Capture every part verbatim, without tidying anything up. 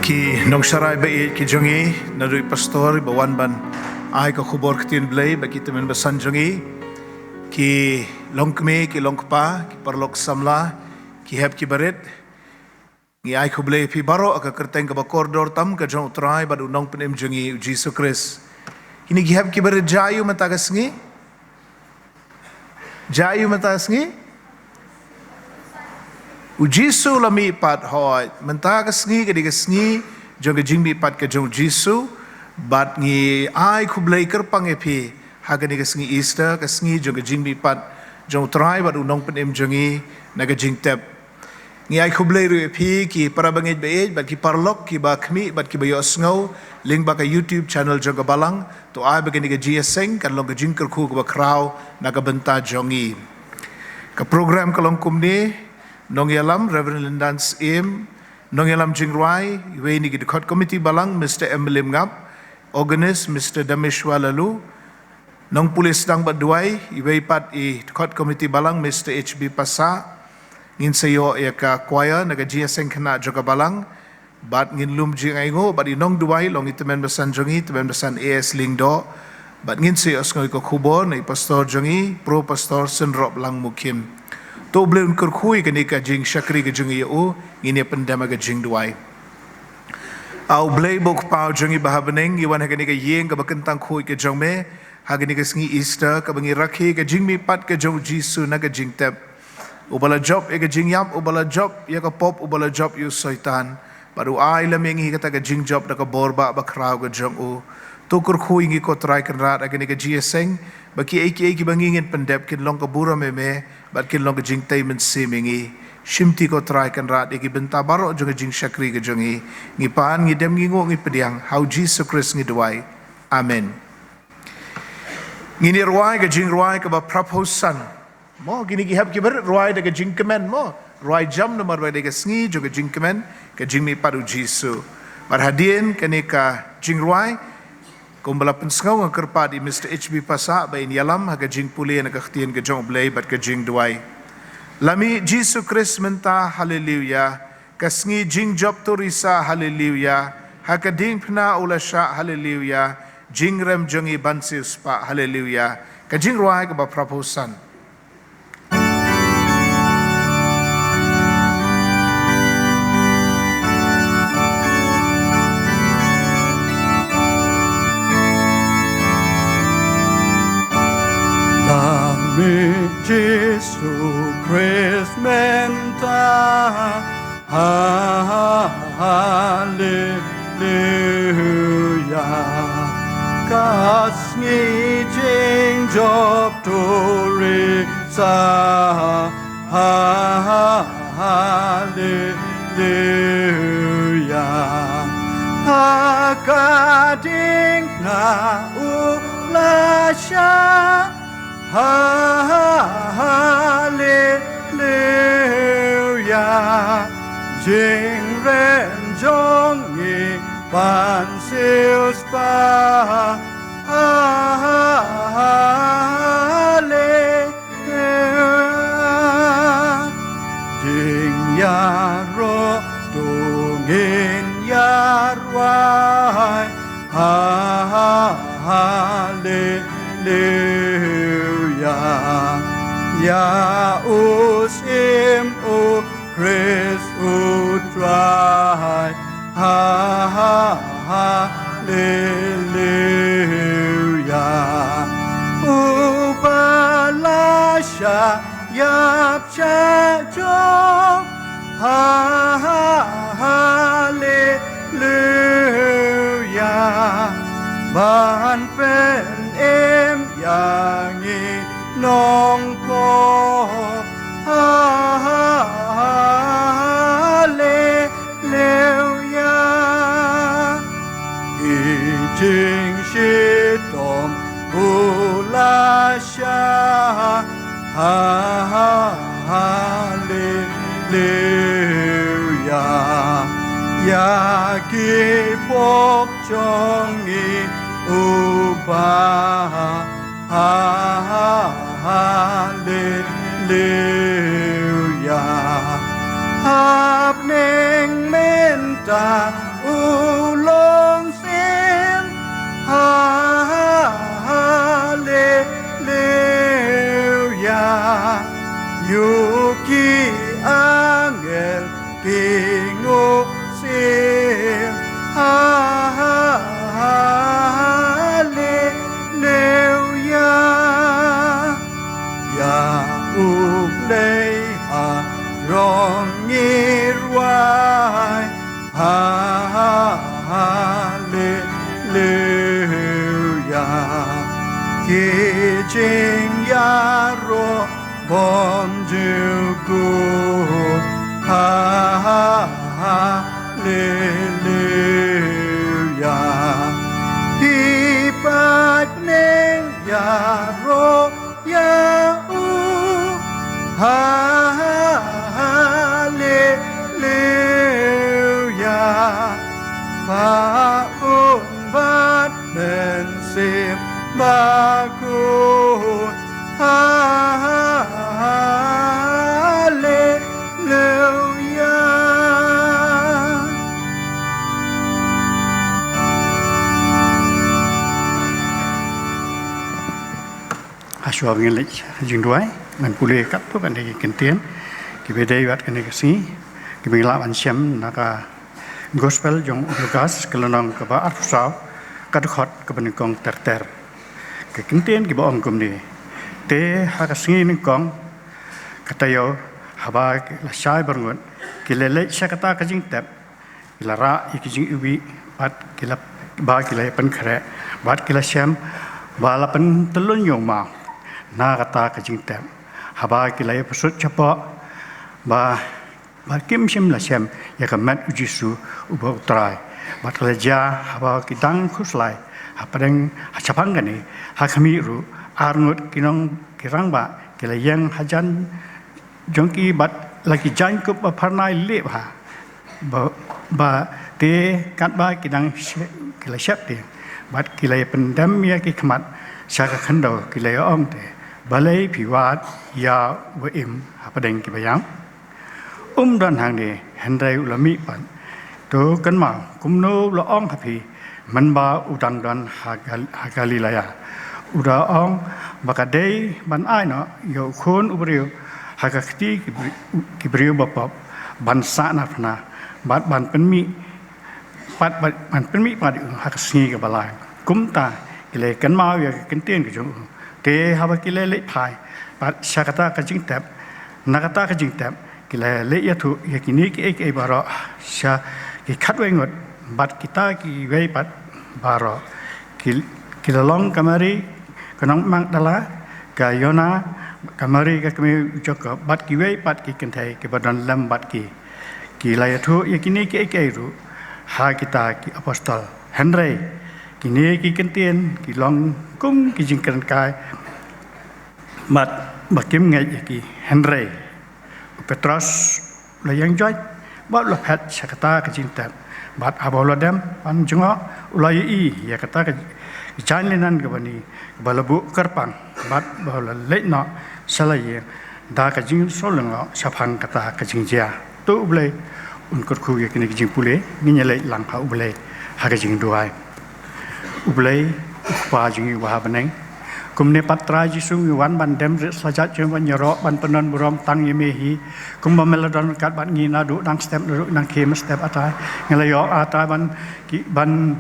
Ki nongsharai ba ïeit ki jong ngi, naduh i pastor ba wan ban ai ka khubor ktien Blei bad ki tymmen basan jong ngi, ki longkmie, ki longkpa, ki paralok samla, ki hep ki barit. Ngi ai khublei ïa phi baroh ha ka kyrteng kaba kordor tam ka jong U Trai bad U Nongpynim jong ngi U Jisu Khrist. Kine ki hep ki barit, jia aïu mynta ka sngi? Jia aïu mynta ka sngi? U Jisu u la mihpat, hooid. Mynta ka sngi ka dei ka sngi jong ka jingmihpat ka jong U Jisu, bad ngi ai khublei kyrpang ïa phi ha kane ka sngi Easter, ka sngi jong ka jingmihpat jong U Trai bad U Nongpynim jong ngi na ka jingtep. Ngi ai khublei ruh ïa phi ki para bangeit ba ïeit bad ki paralok kiba khmih bad kiba ïohsngew lyngba ka YouTube channel jong ka Balang. To ai ba kane ka jingïaseng kan long ka jingkyrkhu kaba khraw na ka bynta jong ngi. Ka program ka long kumne: nongïalam Reverend Lindan Syiem, nongïalam jingrwai iwei na ki dkhot komiti Balang, Mister M Lymngap, organist Mister Dameshwar Laloo, nongpule sdang bad duwai iwei pat i dkhot komiti Balang, Mister H B Passah. Ngin sa ïoh ïa ka choir na ka jingïaseng khynnah jong ka Balang. Bad ngin lum jingainguh bad i nongduwai long i tymmen basan jong ngi, tymmen basan A S Lyngdoh. Bad ngin sa ïohsngew ïa ka khubor na i pastor jong ngi, Pro Pastor Synrop Langmukhim. To U Blei un kyrkhu ïa kane ka jingshakri ka jong ngi ïa u. Ngin ïa pyndem ha ka jingduwai. A U Blei ba U Kpa jong ngi ba ha bneng, ngi wan ha kane ka ïing kaba kyntang khuid ka jong me ha kane ka sngi Easter kaba ngi rakhe ka jingmihpat ka jong U Jisu na ka jingtep. Uba la jop ïa ka jingïap, uba la jop ïa ka pop, uba la jop ïa u Soitan, bad u ai lem ïa ngi kata ka jingjop da ka bor ba, ba khraw ka jong u. To kyrkhu ïa ngi ko Trai Kynrad ha kane ka jingïaseng, ba kiei kiei kiba ngi ngin pyndep kin long ka burom ïa me bad kin long ka jingtei mynsiem ïa ngi. Shimti ko Trai Kynrad ïa ki bynta baroh jong ka jingshakri ka jong ngi. Ngi pan, ngi dem, ngi nguh, ngi pdiang, ha U Jisu Khrist ngi duwai. Amen. Ngin ïa rwai ka jingrwai kaba phraphew san. Mo, kine ki hep ki barit, rwai da ka jingkmen mo. Rwai jam namar ba dei ka sngi jong ka jingkmen ka jingmihpat U Jisu. Bad hadien kane ka jingrwai, kumba la pynsngew, nga kyrpad ïa Mister H B Passah ba in ïalam ha ka jingpule na ka ktien ka jong U Blei bad ka jingduwai. La mih Jisu Khrist mynta, haleluya. Ka sngi jingjop to risa, haleluya. Ha ka diengphna u la shah, haleluya. Jingrem jong ngi ban siewspah, haleluya. Ka jingrwai kaba phraphew san. La mih Jisu Khrist mynta, haleluya. Ka sngi jingjop to risa, haleluya. Ha ka diengphna u la shah, haleluya. Jingrem jong ngi ban siewspah, haleluya. Jingïaroh to ngin ïarwai, haleluya. Ïa u Syiem U Khrist U Trai, haleluya. Uba la shah ïap shah jop, haleluya. Ban pynim ïa ngi nongpop, haleluya. Ki jingshitom u la shah, haleluya. Ïa ki pop jong ngi u bah, haleluya. Hapdeng mynta u Ïa ki angel ki ngop sien, haleluya. Ïa U Blei ha jrong ngi rwai, haleluya. Ki jingïaroh bymjukut, haleluya. Hi pat neng ïaroh ïa U, haleluya. Ba Un bad Mynsiem Bakhuid, haleluya. Hashwa ba ngin leit jingduwai, ngan pule katto katne ki kyntien kiba dei wat kane ka sngi, kiba ngi lah ban shem na ka Gospel jong u Lukas, ka lynnong kaba arphew saw, ka dkhot kaba nyngkong ter ter. Ka kyntien kiba ong kumne: Te ha ka sngi nyngkong, ka taïew, haba ki la shai byrngut, ki la leit sha kata ka jingtep, ki la rah ïa ki jingiwbih, bad ki la, ba ki la pynkhreh, bad ki la shem ba la pyntyllun ïa u maw na kata ka jingtep. Haba ki la ïapyrsut shapoh, ba ba kim shym la shem ïa ka met U Jisu uba U Trai. Bad ka la jia haba ki dang khuslai hapdeng, ha shaphang kane, ha khmih ruh, arngut ki nong ki rangbah ki la ïeng hajan jong ki bad la ki jaiñkup ba phyrnai lieh bha. Ba, ba te katba ki dang she-, ki la sheptieng, bad ki la ïa pyndem ïa ki khmat sha ka khyndew, ki la ïa ong te: Balei phi wad ïa uba im hapdeng kiba ïap? Um don hangne, hynrei u la mihpat. To kynmaw kumno u la ong ha phi, mynba u dang don ha Gal-, ha Galilea. U da ong ba ka dei ban ai noh ïa u Khun u briew ha ka kti ki bri-, ki briew bapop, ban sah na phna, bad ban pynmih pat, bad ban pynmih pat ïa u ha ka sngi kaba lai. Kumta ki la kynmaw ïa ka kyntien ka jong u. Te haba ki la leit phai pat sha kata ka jingtep, na kata ka jingtep, ki la leit ïathuh ïa kine kiei kiei baroh sha ki khatwei ngut bad kita kiwei pat baroh. Ki, ki la long ka Mari ka nong Magdala, ka Joanna, ka Mari ka kmie u Jakob, bad kiwei pat ki kynthei kiba don lem bad ki. Ki la ïathuh ïa kine kiei kiei ruh ha kita ki apostol. Hynrei kine ki kyntien ki long kum ki jingkren kai, bad ba kim ngeit ïa ki. Hynrei u Petros u la ïeng joit bad u la phet sha kata ka jingtep. Bad haba u la dem ban jngoh, u la ïohi ïa kata ka jaiñ linan kaba ni, kaba la buh kyrpang, bad ba u la leit noh sha la ïing da ka jingsngewlyngngoh shaphang kata ka jingjia. To U Blei un kyrkhu ïa kine ki jingpule. Ngin ïa leit lang ha U Blei ha ka jingduwai. U Blei, U Kpa jong ngi uba ha bneng, kumne pat Trai Jisu ngi wan ban dem rit sla jait jong, ban ïaroh ban pyndon burom tang ïa me hi. Kumba me la don ryngkat bad ngi naduh dang step, naduh dang khie mynstep, A Trai. Ngi la ïoh, A Trai, ban ki, ban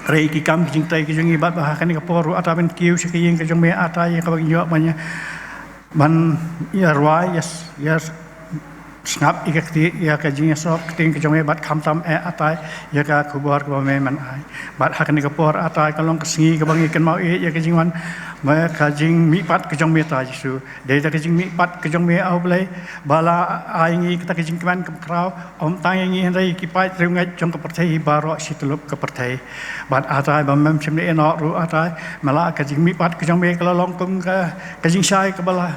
trei ki kam ki jingtrei ki jong ngi, bad ba ha kane ka por ruh, A Trai, ban kiew sha ka ïing ka jong me, A Trai, ïa kaba ngi ïoh ban ïa ban ïarwai, ïa, ïa sngap ïa ka kti, ïa ka jingïasoh ktien ka jong me, bad khamtam eh, A Trai, ïa ka khubor kaba me men ai. Bad ha kane ka por, A Trai, ka long ka sngi kaba ngi kynmaw ïa, ïa ka jingwan, ba ka jingmihpat ka jong me, Trai Jisu. Dei da ka jingmihpat ka jong me, A U Blei, ba la ai ngi kata ka jingkmen kaba khraw, ym tang ïa ngi hynrei ki paid riewngeit jong ka pyrthei baroh shi tyllup ka pyrthei. Bad A Trai, ba mem shym la ïeh noh ruh, A Trai, me la, ka jingmihpat ka jong me ka la long kum ka, ka jingshai kaba la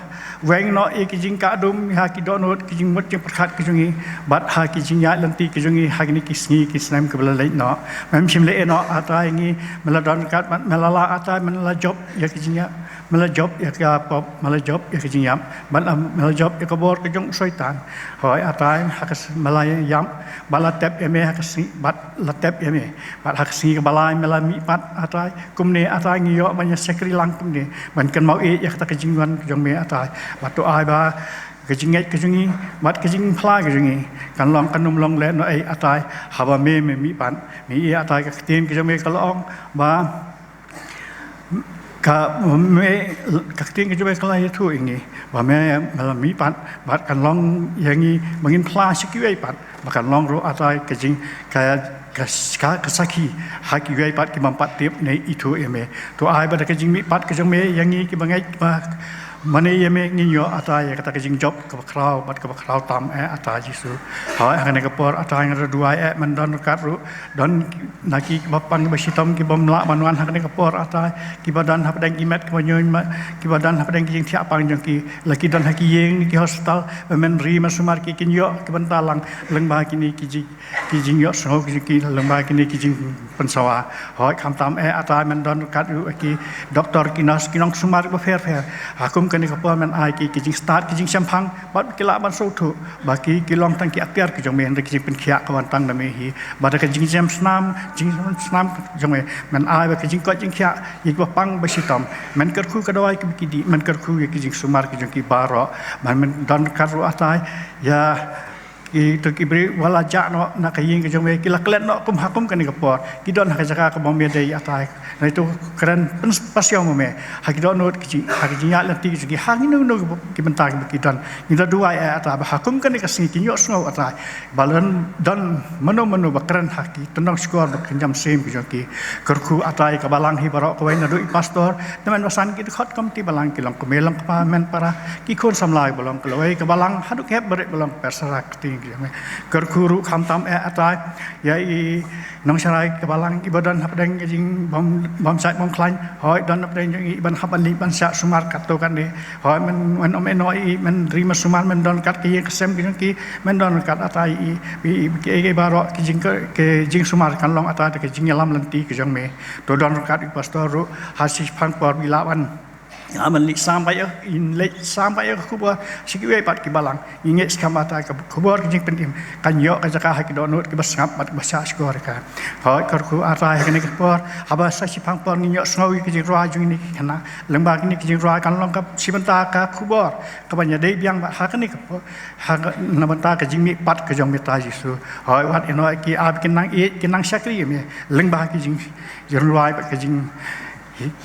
weng noh ïa ki jingkah dum ha ki dohnud, ki jingmut jingpyrkhat ka jong ngi, bad ha ki jingïaid lynti ka jong ngi ha kine ki sngi ki snem kiba la leit noh. Mem shym la ïeh noh, A Trai, ngi, me la don ryngkat bad me la lah, A Trai, me la jop ïa ka jingïap, me la jop ïa ka pop, me la jop ïa ka jingïap, bad la, me la jop ïa ka bor ka jong u Soitan. Hooid, A Trai, ha ka s-, me la ïap, bad la tep ïa me ha ka sngi, bad la tep ïa me. Bad ha ka sngi kaba lai me la mihpat, A Trai. Kumne, A Trai, ngi ïoh ban ïa shakri lang kumne, ban kynmaw ïa, ïa kata ka jingwan ka jong me, A Trai. Bad to ai ba ka jingngeit ka jong ngi, bad ka jingphla ka jong ngi, kan long kan ym long lehnohei atai, haba me me mihpat, me i atai ka ktien ka jong me ka la ong, ba ka me, ka ktien ka jong me ka la ïathuh ïa ngi, ba me, me la mihpat, bad kan long ïa ngi, ba ngin phla sha kiwei pat, ba kan long ruh atai ka jing, ka, ka, ka, ka sakhi, ha kiwei pat ki bym pat tip ne ithuh ïa me. To ai ba da ka jingmihpat ka jong me, ïa ngi ki bangeit ba mane ïa me ngin ïoh atai, ïa kata ka jingjop, kaba khraw, bad kaba khraw tam, eh, atai Jisu. Hoi, ha kane ka por, atai nga da duwai, eh, men don ryngkat ruh, don na ki kiba pang kiba shitom, ki bym lah ban wan ha kane ka por, atai, kiba don hapdeng ki met, kiba ñion ma, kiba don hapdeng ki jingthiah pang jong ki, la ki don ha ki ïing, ki hospital, ba men ri, men sumar ki, kin ïoh, ki bynta lang, lyngba kine ki jing, ki jingïohsngew ki jong ki lyngba kine ki jingpynsawa. Hoi khamtam eh atai men don ryngkat ruh ki doktor ki nurse ki nongsumar ba pher pher. Ha kum kane ka por men ai ki ki jingstad ki jingshemphang bad ki lah ban sngewthuh ba ki ki long tang ki atiar ki jong me hynrei ki jingpynkhiah ka wan tang na me hi. Bad da ka jingjem snam, jingjem snam jong me men ai ba ka jingkoit jingkhiah ïa kiba pang ba shitom. Men kyrkhu ka dawai kiba ki dih, men kyrkhu ïa ki jingsumar ki jong ki baroh. Bad men don ryngkat ruh atai ïa Ki, to ki briew ba la jah noh na ka ïing ka jong me, ki la klet noh kum ha kum kane ka por. Ki don ha ka jaka kaba me dei atai. Nangta to kren pynpaw sha me ha ki dohnud ki jing, ha ki jingïaid lynti ki jong ki, ha kino kino ki bynta kiba ki don. Ngi da duwai eh atai ba ha kum kane ka sngi kin ïohsngew atai. Ba lada don mano mano ba kren ha ki tyndong shkor bad ki jingïaseng ki jong ki. Kyrkhu atai ka balang hi baroh kawei naduh i pastor, tymmen basan ki dkhot komiti balang ki long kmie long kpa, men para, ki khun samla ba long ka lawei ka balang haduh ki hep barit ba long ka pyrsa ka kti ki jong me. Kyrkhu ruh khamtam eh atai ïa i nongsharai ka balang iba don hapdeng ka jingbym, bym shait bym khlaiñ. Hoi don hapdeng jong i ban hap ban leit ban shah sumar katto katne. Hoi men, men ym ïehnoh i, men ri men sumar, men don ryngkat ka ïing ka sem ka jong ki, men don ryngkat atai i, i, i, ki, ki baroh ki jing, ki jingsumar kan long atai da ka jingïalam lynti ka jong me. To don ryngkat i pastor ruh ha shiphang por ba i lah ban, ah, ban leit sam ba ïa, in leit sam ba ïa ka khubor sha kiwei pat ki balang. Ngi ngeit skhem ba atai ka khubor ka jingpynim kan ïoh ka jaka ha ki dohnud kiba sngap bad kiba shah shkor ïa ka. Hoi kyrkhu atai ha kane ka por haba sa shiphang por ngin ïohsngew ïa ka jingrwai jong kine ki khynnah. Lyngba kine ki jingrwai kan long ka shi bynta ka khubor kaban ïadei biang bad ha kane ka por, ha ka, na bynta ka jingmihpat ka jong me atai Jisu. Hoi wat ïehnoh ki, ah, ba kin nang ïeit, kin nang shakri ïa me lyngba ki jing, jingrwai bad ka jing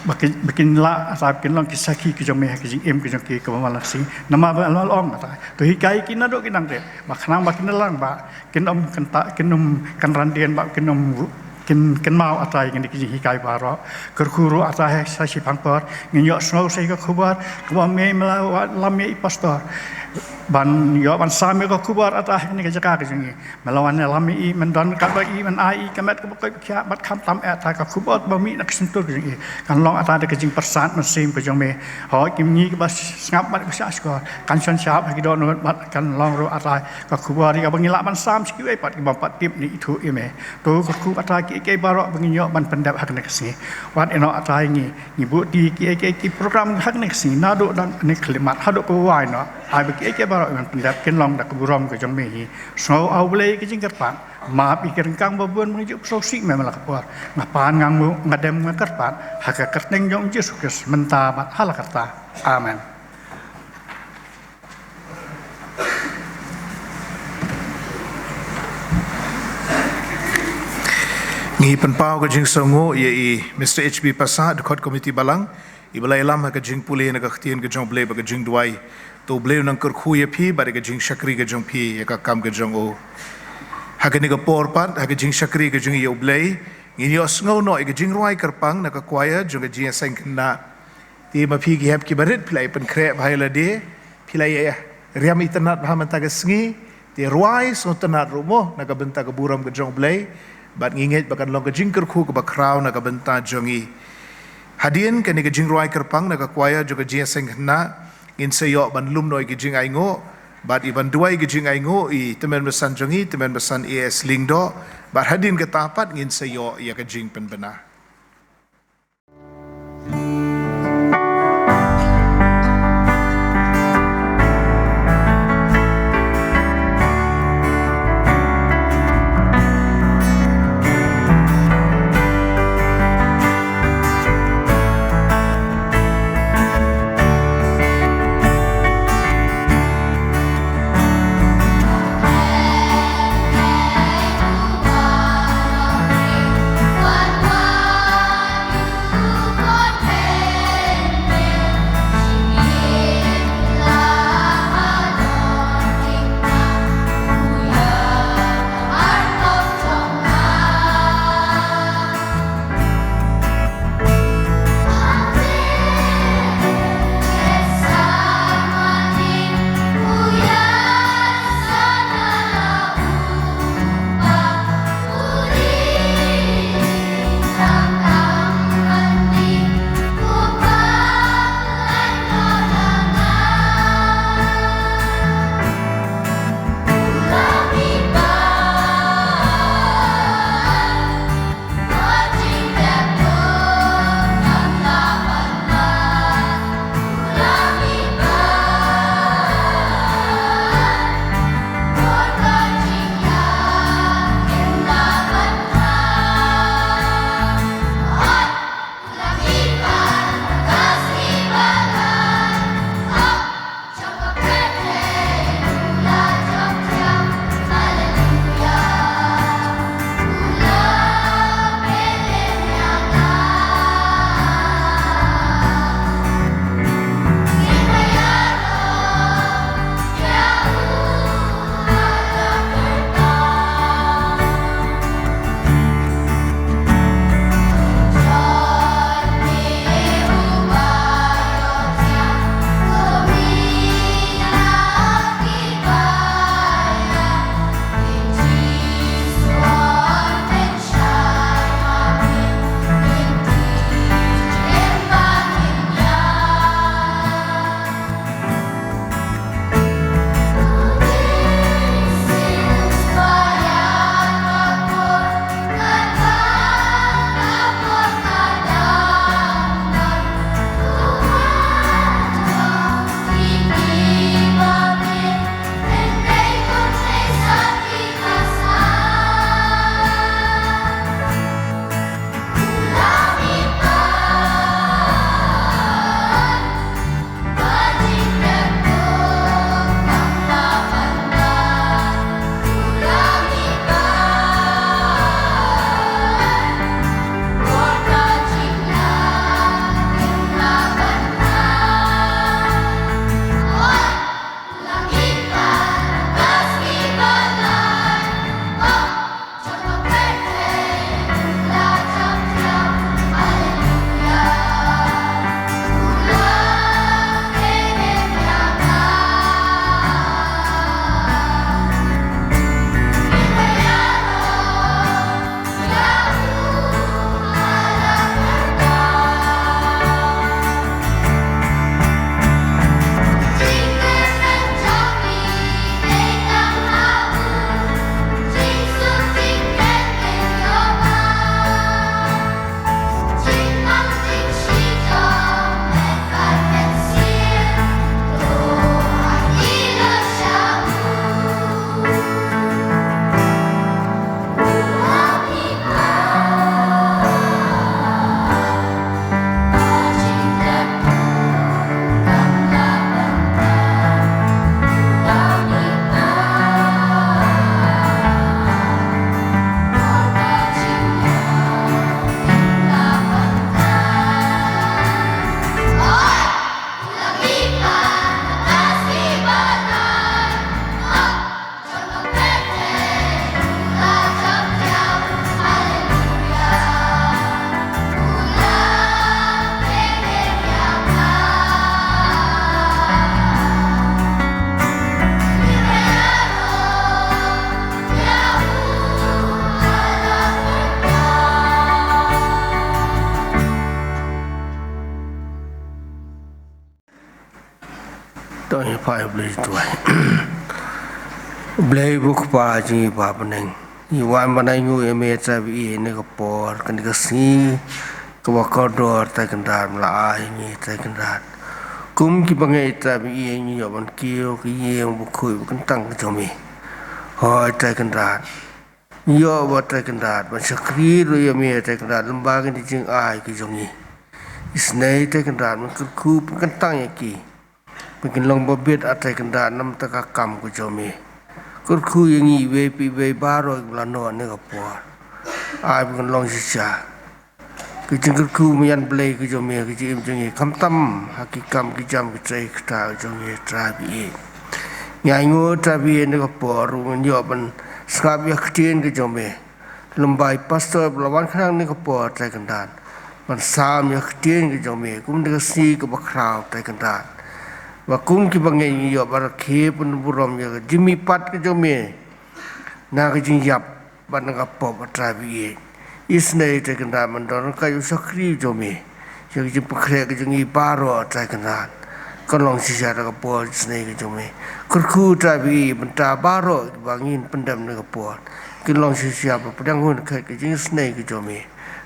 ba kin, ba kin lah, atai ba kin long ki sakhi ki jong me ha ki jingim ki jong ki kaba man la ka sngi. Namar ba la ong atai, to hikai ki naduh ki dang rit, ba khnang ba kin nang lang ba kin ym kynta, kin ym kynran dien, ba kin ym, kin, kynmaw atai kine ki jinghikai baroh. Kyrkhu ruh atai sa shiphang por ngin ïohsngew sa ïa ka khubor kaba me me la wan lam ïa i pastor ban ïoh ban sam ïa ka khubor atai ha kane ka jaka ka jong ngi. Me la wan ïalam ïa i, men don ryngkat bad i, men ai i ka met kaba koit ba khiah, bad khamtam eh atai ka khubor ba mih na ka shyntur ka jong i kan long atai da ka jingpyrsad mynsiem ka jong me. Hoi ki ngi kiba sngap bad ba shah shkor kan shon shap ha ki dohnud bad kan long ruh atai ka khubor ïa kaba ngi lah ban sam sha kiwei pat ki bym pat tip ne ithuh ïa me. To kyrkhu atai kiei kiei baroh ba ngin ïoh ban pyndep ha kane ka sngi. Wat ïehnoh atai ngi, ngi buh ti kiei kiei ki program ha kane ka sngi naduh dang ne khyllipmat haduh kaba wai noh. Ai ba kiei kiei baroh ban pyndep kin long da ka burom ka jong me hi. Sngew ah Blei ka jingkyrpad. Map ïa ki ryngkang ba bun ba ngi ju pynshong sih me man la ka por. Nga pan nga nguh nga dem nga kyrpad ha ka kyrteng jong Jisu Khrist mynta bad ha la karta. Amen. Ngi pynpaw ka jingsngewnguh ïa i Mister H B Passah, dkhot komiti balang. Iba la ïalam ha ka jingpule na ka ktien ka jong U Blei bad ka jingduwai. To U Blei un nang kyrkhu ïa phi bad ïa ka jingshakri ka jong phi ïa ka kam ka jong u. Ha kane ka por pat ha ka jingshakri ka jong i ïa U Blei ngin ïohsngew noh ïa ka jingrwai kyrpang na ka choir jong ka Jingïaseng Khynnah. Te ma phi ki hep kiba rit phi la ïa pynkhreh bha ïa lade, phi la ïa riam itynnad bha mynta ka sngi. Te rwai sngewtynnad ruh mo na ka bynta ka burom ka jong U Blei. Bad ngi ngeit ba kan long ka jingkyrkhu kaba khraw na ka bynta jong ngi. Hadien kane ka jingrwai kyrpang na ka choir jong ka Jingïaseng Khynnah, ngin sa ïoh ban lum noh ïa ka jingainguh bad ïa ban duwai ïa ka jingainguh i tymmen basan jong ngi, tymmen basan A S Lyngdoh. Bad hadien kata pat ngin sa ïoh ïa ka jingpynbna. Pha ïa U Blei duwai. Blei U Kpa jong ngi ba ha bneng, ngi wan ban ai nguh ïa me Trai ba ïeit ha kane ka por, kane ka sngi kaba kordor Trai Kynrad me la ai ïa ngi Trai Kynrad. Kum ki bangeit Trai ba ïeit ngi ïoh ban kiew ka ïing bakhuid bakyntang ka jong me. Hooid Trai Kynrad, ngi ïoh ba Trai Kynrad ban shakri ruh ïa me Trai Kynrad lyngba kine ki jingai ka jong ngi. Isynei Trai Kynrad ban kyrkhu pynkyntang ïa ki ba kin long ba bit Trai Kynrad namar ka kam ka jong me. Kyrkhu ïa ngi iwei pa iwei baroh kiba la noh ha kane ka por. Ai ba kin long shisha ka jingkyrkhu marjan Blei ka jong me ha ka jingim jong ngi, khamtam ha ki kam ki jam ki trei ki kta ka jong me Trai ba ïeit. Ngi ai nguh Trai ba ïeit ha kane ka por ruh ngi ïoh ban sngap ïa ka ktien ka jong me lyngba i pastor ba la wan khnang ha kane ka por Trai Kynrad ban sam ïa ka ktien ka jong me kum ha kane ka sngi kaba khraw Trai Kynrad. Ba kum ki bangeit ngi ïoh ban rakhe pynburom ïa ka jingmihpat ka jong me na ka jingïap bad na ka pop Trai ba ïeit. Isynei Trai Kynrad ban don ryngkat ïa u shakri jong me. Ïa ka jingpynkhreh ka jong ngi baroh Trai Kynrad kan long shisha da ka por isynei ka jong me. Kyrkhu Trai ba ïeit bynta baroh kiba ngin pyndem ha kane ka por, kin long shisha ba pdiang hun khet ka jingisynei ka jong me.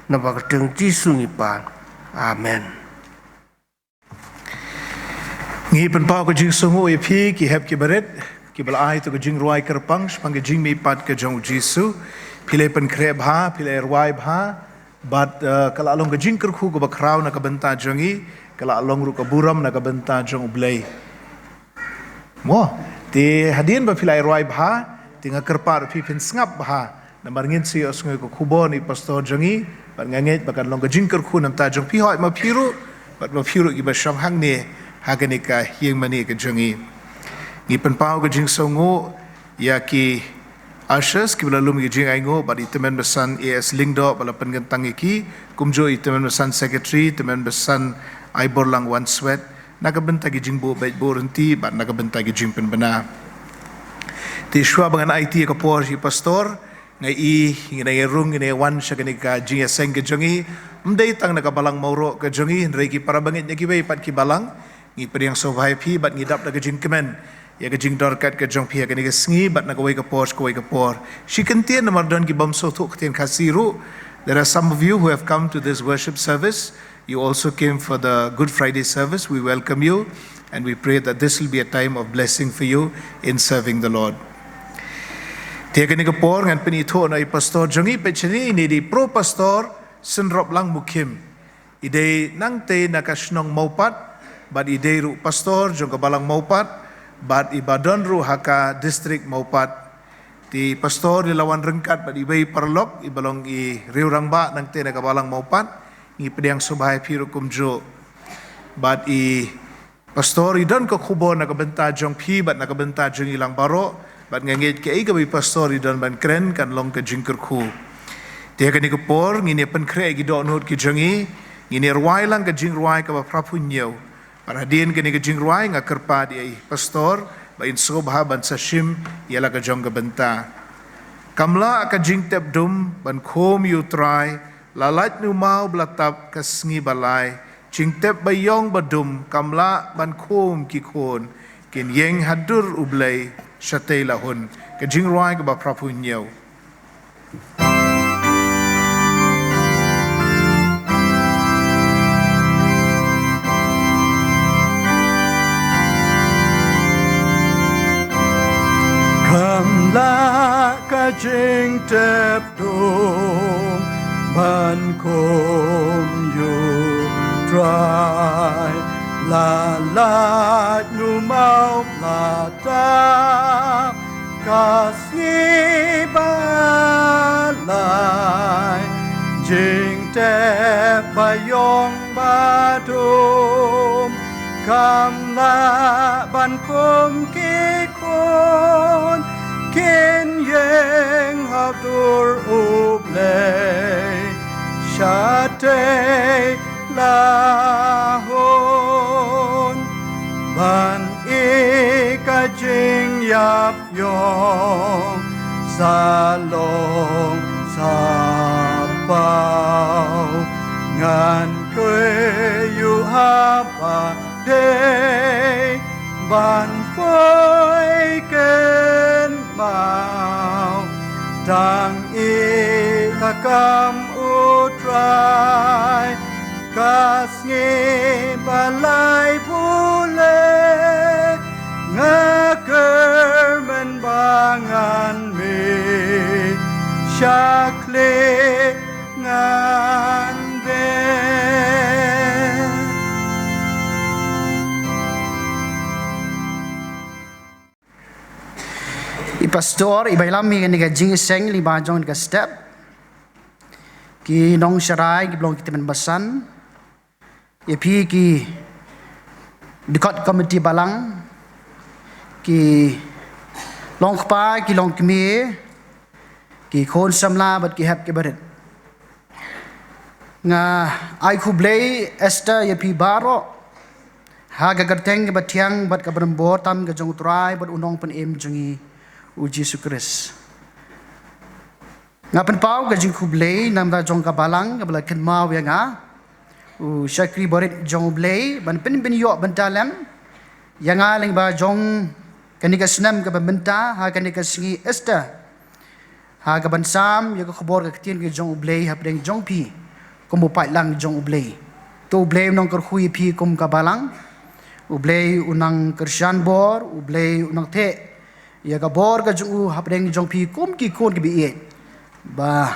Namar ka kyrteng Jisu ngi pan. Amen. Ngi pynpaw ka jingsngewnguh ïa phi ki hep ki barit kiba la ai ïa ka jingrwai kyrpang shaphang ka jingmihpat ka jong u Jisu. Phi la pynkhreh bha, phi la rwai bha, bad, eh, ka la long ka jingkyrkhu kaba khraw na ka bynta jong ngi, ka la long ruh ka burom na ka bynta jong u Blei. Mo, te hadien ba phi la rwai bha, te nga kyrpad ruh phi phin sngap bha. Namar ngin sa ïohsngew ka khubor na i pastor jong ngi, bad nga ngeit ba kan long ka jingkyrkhu na ka bynta jong phi, hooid ma phi ruh, bad ma phi ruh kiba shong hangne ha kane ka ïing mane ka jong ngi. Ngi pynpaw ka jingsngewnguh ïa ki ushers kiba la lum ïa ka jingainguh, bad i tymmen basan A S Lyngdoh ba la pynkyntang ïa ki, kumjuh i tymmen basan secretary, tymmen basan Aiborlang Wanswet, na ka bynta ki jingbuh beit buh ryntih bad na ka bynta ki jingpynbna. Te shuwa ba ngan aiti ïa ka por sha i pastor, nga i ngin ïa rung, ngin ïa wan sha kane ka jingïaseng ka jong ngi. Ym dei tang na ka balang Mawroh ka jong ngi, hynrei ki para bangeit na kiwei pat ki balang, ngi pdiang sngewbha ïa phi bad ngi dap da ka jingkmen ïa ka jingdorkat ka jong phi ha kane ka sngi bad na kawei ka por sha kawei ka por. Shi kyntien namar don ki bym sngewthuh ka ktien Khasi ruh. There are some of you who have come to this worship service. You also came for the Good Friday service. We welcome you and we pray that this will be a time of blessing for you in serving the Lord. Te ha kane ka por ngan pynithuh na i pastor jong ngi, peit shane, ine i dei Pro Pastor Synroplang Mukhim. I dei nangtei na ka shnong Mawpat, bad i dei ruh pastor jong ka balang Mawpat, bad iba don ruh ha ka district Mawpat. Te i pastor i la wan ryngkat bad iwei i paralok, iba long i riewrangbah nangtei na ka balang Mawpat. Ngi pdiang sngewbha ïa phi ruh kumjuh. Bad i pastor i don ka khubor na ka bynta jong phi bad na ka bynta jong ngi lang baroh, bad nga ngeit kaei kaba i pastor i don ban kren kan long ka jingkyrkhu. Te ha kane ka por ngin ïa pynkhreh ïa ki dohnud ki jong ngi, ngin ïa rwai lang ka jingrwai kaba phra phew hynñiew. Bad hadien kane ka jingrwai nga kyrpad ïa i pastor ba in sngewbha ban sa shim ïa la ka jong ka bynta. Kam lah ka jingtep dum ban khum ïa u Trai, la lait nu maw ba la tap ka sngi ba lai, jingtep ba ïong ba dum kam lah ban khum ki khun, kin ïeng ha dur U Blei shatei la hun. Ka jingrwai kaba phra phew hynñiew. Kam lah ka jingtep dum ban khum ïa u Trai, la lait nu maw la tap ka sngi ba lai, jingtep ba ïong ba dum kam lah ban khum ki khun, kin ïeng ha dur U Blei shatei la hun. Ban i ka jingïap ïong sa long sa paw, ngan kyrpad ïa u haba dei ban Poi kynmaw tang ïa ka kam U Trai, ka sngi ba lai pule, nga kyrmen ba ngan mih shakli ngan beh. I pastor, i ba ïalam ïa kane ka jingïaseng lyngba jong ka step. Ki nongsharai, ki ba long ki tymmen basan. Ïa phi ki dkhot committee balang, ki long kpa, ki long kmie, ki khun samla bad ki hep ki barit. Nga ai khublei Esther ïa phi baroh ha ka kyrteng kaba thiang bad kaba rangbor tam ka jong U Trai bad U Nongpynim jong ngi U Jisu Khrist. Nga pynpaw ka jingkhublei namar jong ka balang kaba la kynmaw ïa nga, u shakri barit jong U Blei, ban pynbeit ïoh bynta lem ïa nga lyngba jong kane ka snem kaba mynta ha kane ka sngi Esther, ha kaban sam ïa ka khubor ka ktien ka jong U Blei hapdeng jong phi kum u paidlang jong U Blei. To U Blei u nang kyrkhu ïa phi kum ka balang. U Blei u nang kyrshan bor, U Blei u nang theh ïa ka bor ka jong u hapdeng jong phi kum ki khun ki ba ïeit, ba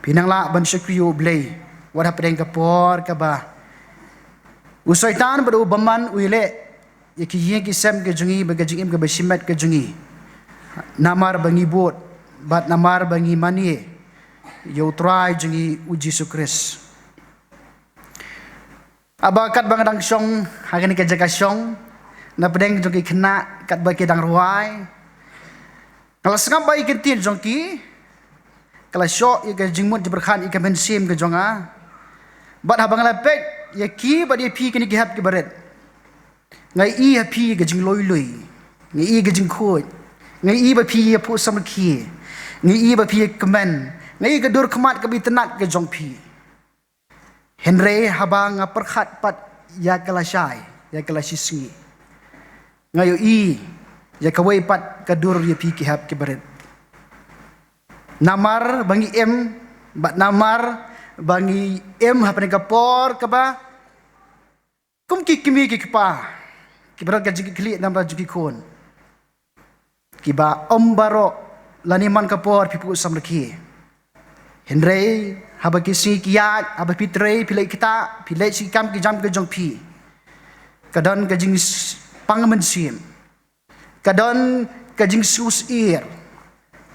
phin nang lah ban shakri ïa U Blei wat hapdeng ka por kaba u Soitan bad u bymman u ïaleh ïa ki ïing ki sem ka jong ngi bad ka jingim kaba shimet ka jong ngi, namar ba ngi bud bad namar ba ngi mane ïa U Trai jong ngi U Jisu Khrist. Haba katba nga dang shong ha kane ka jaka shong, na pdeng jong ki khynnah katba ki dang rwai, nga la sngap ba ïa ka ktien jong ki ka la shoh ïa ka jingmut jingpyrkhat ïa ka mynsiem ka jong nga. Bad haba nga la peit ïa ki bad ïa phi kine ki hep ki barit, nga ïohi ha phi ka jinglui lui, nga ïohi ka jingkhuid, nga ïohi ba phi ïa phuh samrkhie, nga ïohi ba phi ïa kmen, nga ïohi ka dur khmat kaba itynnad ka jong phi. Hynrei haba nga pyrkhat pat ïa ka lashai, ïa ka lashisngi, nga ïohi ïa kawei pat ka dur ïa phi ki hep ki barit. Namar ba ngi im, bad namar ba ngi im hapdeng ka por kaba kum ki kmie ki kpa kiba don ka jingkitkhlieh namar jong ki khun, kiba ym baroh lane man ka por phi phuh samrkhie. Hynrei haba ki sngi ki ïaid, haba phi trei, phi leit ktah, phi leit sha ki kam ki jam ka jong phi, ka don ka jingpang mynsiem, ka don ka jingsngewsyier,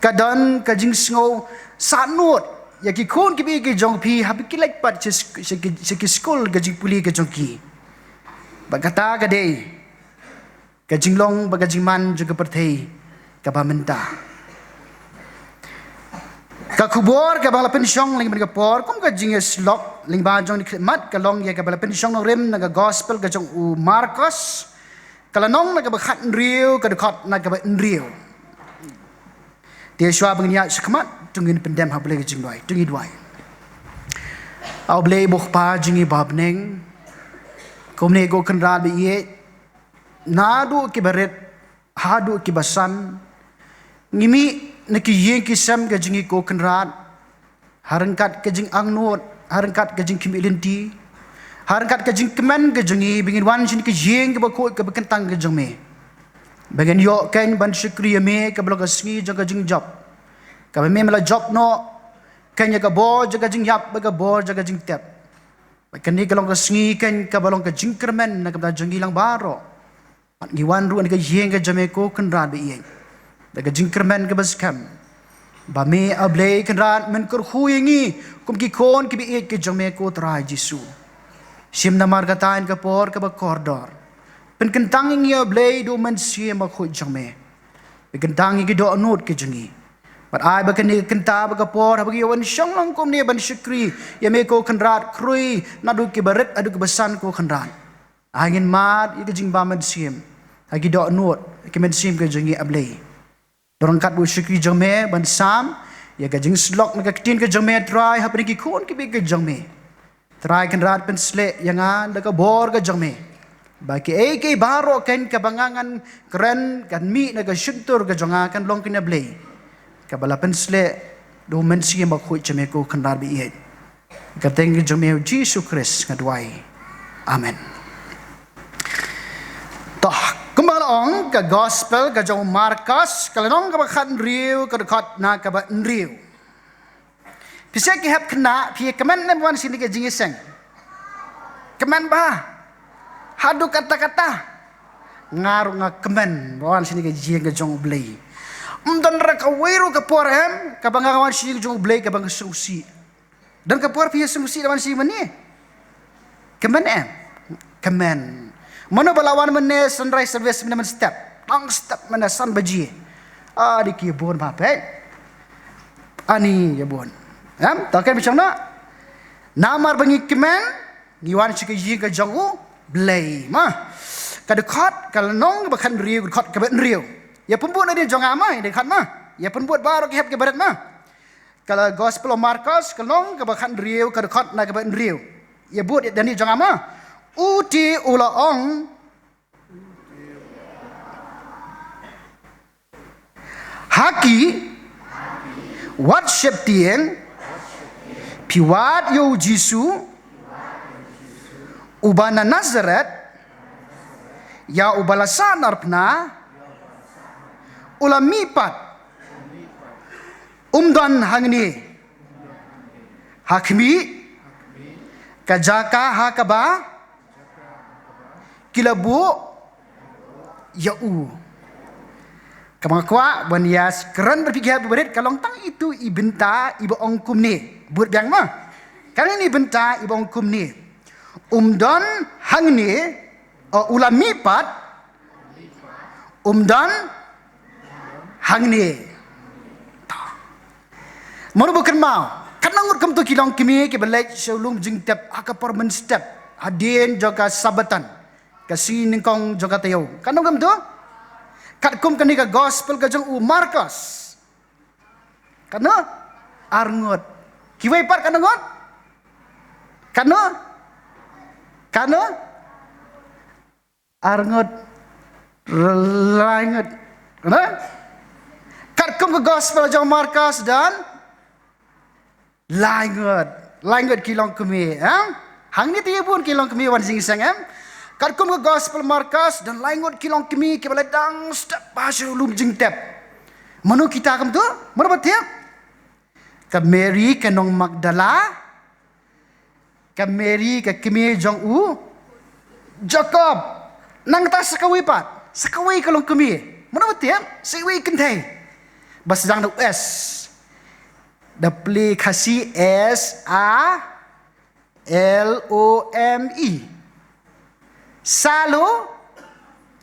ka don ka jingsngew sahnut ïa ki khun ki ba ïeit ki jong phi haba ki leit pat sha, sha ki, sha ki skul ka jingpule ka jong ki. Bad kata ka dei ka jinglong bad ka jingman jong ka pyrthei kaba mynta. Ka khubor kaba la pynshong lyngba kane ka por kum ka jingïasyllok lyngba jong kane ka khlieh mat ka long ïa kaba la pynshong nongrim na ka gospel ka jong u Markos, ka lynnong na kaba khathynriew, ka dkhot na kaba hynriew. Te shuwa ba ngin ïaid shakhmat, to ngin pyndem ha U Blei ka jingduwai, to ngin duwai. A U Blei ba U Kpa jong ngi ba ha bneng, kumne ko Kynrad ba ïeit, naduh ki barit haduh ki basan, ngi mih na ki ïing ki sem ka jong ngi ko Kynrad, ha ryngkat ka jingangnud, ha ryngkat ka jingkhmih lynti, ha ryngkat ka jingkmen ka jong ngi, ba ngin wan sha kane ka ïing kaba khuid kaba kyntang ka jong me, ba ngin ïoh keiñ ban shakri ïa me, kaba long ka sngi jong ka jingjop, kaba me me la jop noh keiñ ïa ka bor jong ka jingïap bad ka bor jong ka jingtep. Bad kane ka long ka sngi keiñ kaba long ka jingkyrmen na ka bynta jong ngi lang baroh. Bad ngi wan ruh na ka ïing ka jong me ko Kynrad ba ïeit da ka jingkyrmen kaba skhem ba me A Blei Kynrad men kyrkhu ïa ngi kum ki khun ki ba ïeit ki jong me ko Trai Jisu. Shim namar kata ïa ka por kaba kordor, pynkyntang ïa ngi A Blei da u Mynsiem Bakhuid jong me. Pynkyntang ïa ki dohnud ki jong ngi. Bad ai ba kane ka kynta bad ka por haba ngi wan shong lang kumne ban shakri ïa me ko Kynrad, khrui naduh ki barit haduh ki basan ko Kynrad. Ai ngin mad ïa ka jingbym mynsiem ha ki dohnud, ha ki mynsiem ki jong ngi A Blei. Da ryngkat bad u shakri jong me ban sam ïa ka jingsyllok na ka ktien ka jong me Trai hapdeng ki khun ki ba ïeit ki jong me. Trai Kynrad pynshlei ïa nga da ka bor ka jong me. Ba kiei kiei baroh kan kaba nga ngan kren kan mih na ka shyntur ka jong nga kan long ka na Blei, kaba la pynsleh da u Mynsiem Bakhuid jong me ko Kynrad baieit. Ka kyrteng ka jong me Jisu Khrist nga duwai. Amen. Toh, kumba la ong ka gospel ka jong u Markos, ka lynnong kaba khathynriew, ka dkhot na kaba hynriew. Phi sngewthuh, phi hap khynnah, phi kmen ne wan sini ka jingïaseng? Kmen bha. Haduh katta katta. Nga ruh nga kmen wan sini ka jingïaseng ka jong u Blei. Ym don ruh kawei ruh ka por em kaba nga wan sini ka jong u Blei kaba nga sngewsih. Don ka por phi sngewsih wan sini mane? Kmen em? Kmen. Mano ba la wan mynne sunrise service mynne mynstep? Tang step mynne san baje. Ah, dei ki bun ba peit. Ani ïa bun. Em, to kan bichang na. Namar ba ngi kmen, ngi wan sha ka ïing ka jong u Blei ma. Ka dkhot, ka lynnong ba khathynriew, ka dkhot kaba hynriew. Ïa pynbud na dei jong nga ma, ïa dkhot ma. Ïa pynbud baroh ki hep ki barit ma. Ka la gospel u Markos, ka lynnong kaba khathynriew, ka dkhot na kaba hynriew. Ïa bud ïa dani jong nga ma. U te u la ong, ha ki, wat sheptieng, phi wad ïa u Jisu, uba na Nazaret, ïa uba la sahnarphna, u la mihpat, um don hangne, ha khmih, ka jaka ha kaba ki la buh ïa u. Kaba nga kwah ban ïa kren bad phi ki hep ki barit, ka long tang itu i bynta iba ong kumne. Bud biang ma. Ka long i bynta iba ong kumne. Um don hangne, u la mihpat, um don hangne. Mano ba kynmaw? Katno ngut kumto ki longkmie kiba leit sha u lum jingtep ha ka por mynstep hadien jong ka Sabbaton, ka sngi nyngkong jong ka taïew? Katno kumto? Katkum kane ka gospel ka jong u Markos, katno? Ar ngut. Kiwei pat katno ngut? Katno? Katno? Ar ngut, lai ngut. Katno? Katkum ka gospel jong u Markos don lai ngut. Lai ngut ki longkmie, em? Hangne te ïa bun ki longkmie wan jingïaseng, em? Katkum ka gospel Markos don lai ngut ki longkmie kiba la dang step ha sha u lum jingtep. Mano kita kumto? Mano ba tip? Ka Mary ka nong Magdala, ka Mary ka kmie jong u Jakob. Nangta sa kawei pat, sa kawei ka longkmie. Mano ba tip? Sa kawei kynthei ba sdang da u S. Da plie Khasi S A L O M E. Salo,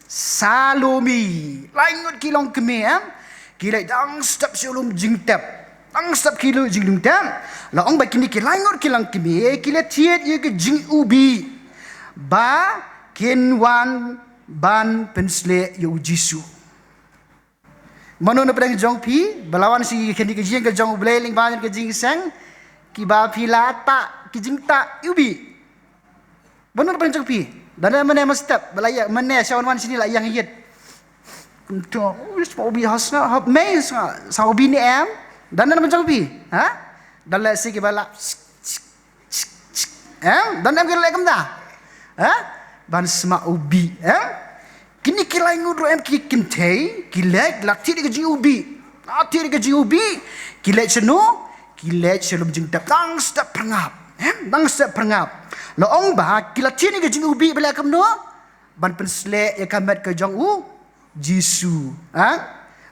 Salomi. Lai ngut ki longkmie, em? Ki leit dang step sha u lum jingtep. Dang step ki lum jingtep. La ong ba kine ki lai ngut ki longkmie ki la thied ïa ka jingiwbih ba kin wan ban pynsleh ïa u Jisu. Mano na pdeng jong phi ba la wan sha kane ka jingïaseng ka jong u Blei lyngba ka jingïaseng, kiba phi la tah ki jingtah iwbih? Mano na pdeng jong phi? Don ne mynne mynstep ba la ïa mynne sha wan wan shini la ïa ïit. Kumto, u sma ubi ha snga ha mei snga sa ubi ne em? Don ne na pdeng jong phi? Ha? Don leh shi kiba la Em, don em ki leh kumta? Eh? Ban sma ubi, em? Kine ki lai ngut ruh em ki kynthei, ki leit la thied ka jingiwbih. La thied ka jingiwbih, ki leit shano? Ki leit sha lum jingtep. Dang step pyrngap. Em, dang step pyrngap. La ong ba ki la thied ka jingiwbih ba leh kumno? Ban pynsleh ïa ka met ka jong u Jisu. Ha?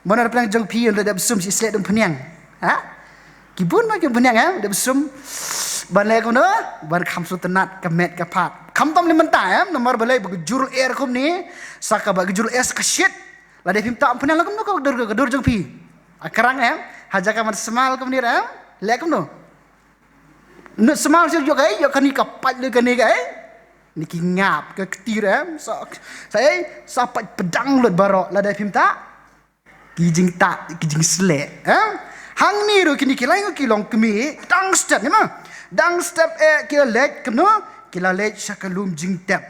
Mano na pdeng jong phi ynda dep sum shi sleh dum pynïang? Ha? Ki bun ma ki pynïang, em, dep sum. Ban leh kumno? Ban kham sngewtynnat ka met ka phad. Khamtam lei mynta, em, namar balei ba ka jur lyer kumne, sa kaba ka jur lyer sa ka shit. Lada phim tah pynïang la kumno ka dur, ka dur jong phi? A krang, em, ha jaka ban smal kumne, em, leh kumno? Nud smal shu ïoh kaei, ïoh kane ka pait lut kane kaei. Ni ki ngap ka ktir, em, sa, sa ei, sa pait pdang lut baroh lada phim tah. Ki jingtah, ki jingsleh, em. Hangne ruh kine ki lai ngut ki longkmie, dang step, em. Dang step, eh, ki la leit kumno? Ki la leit sha ka lum jingtep.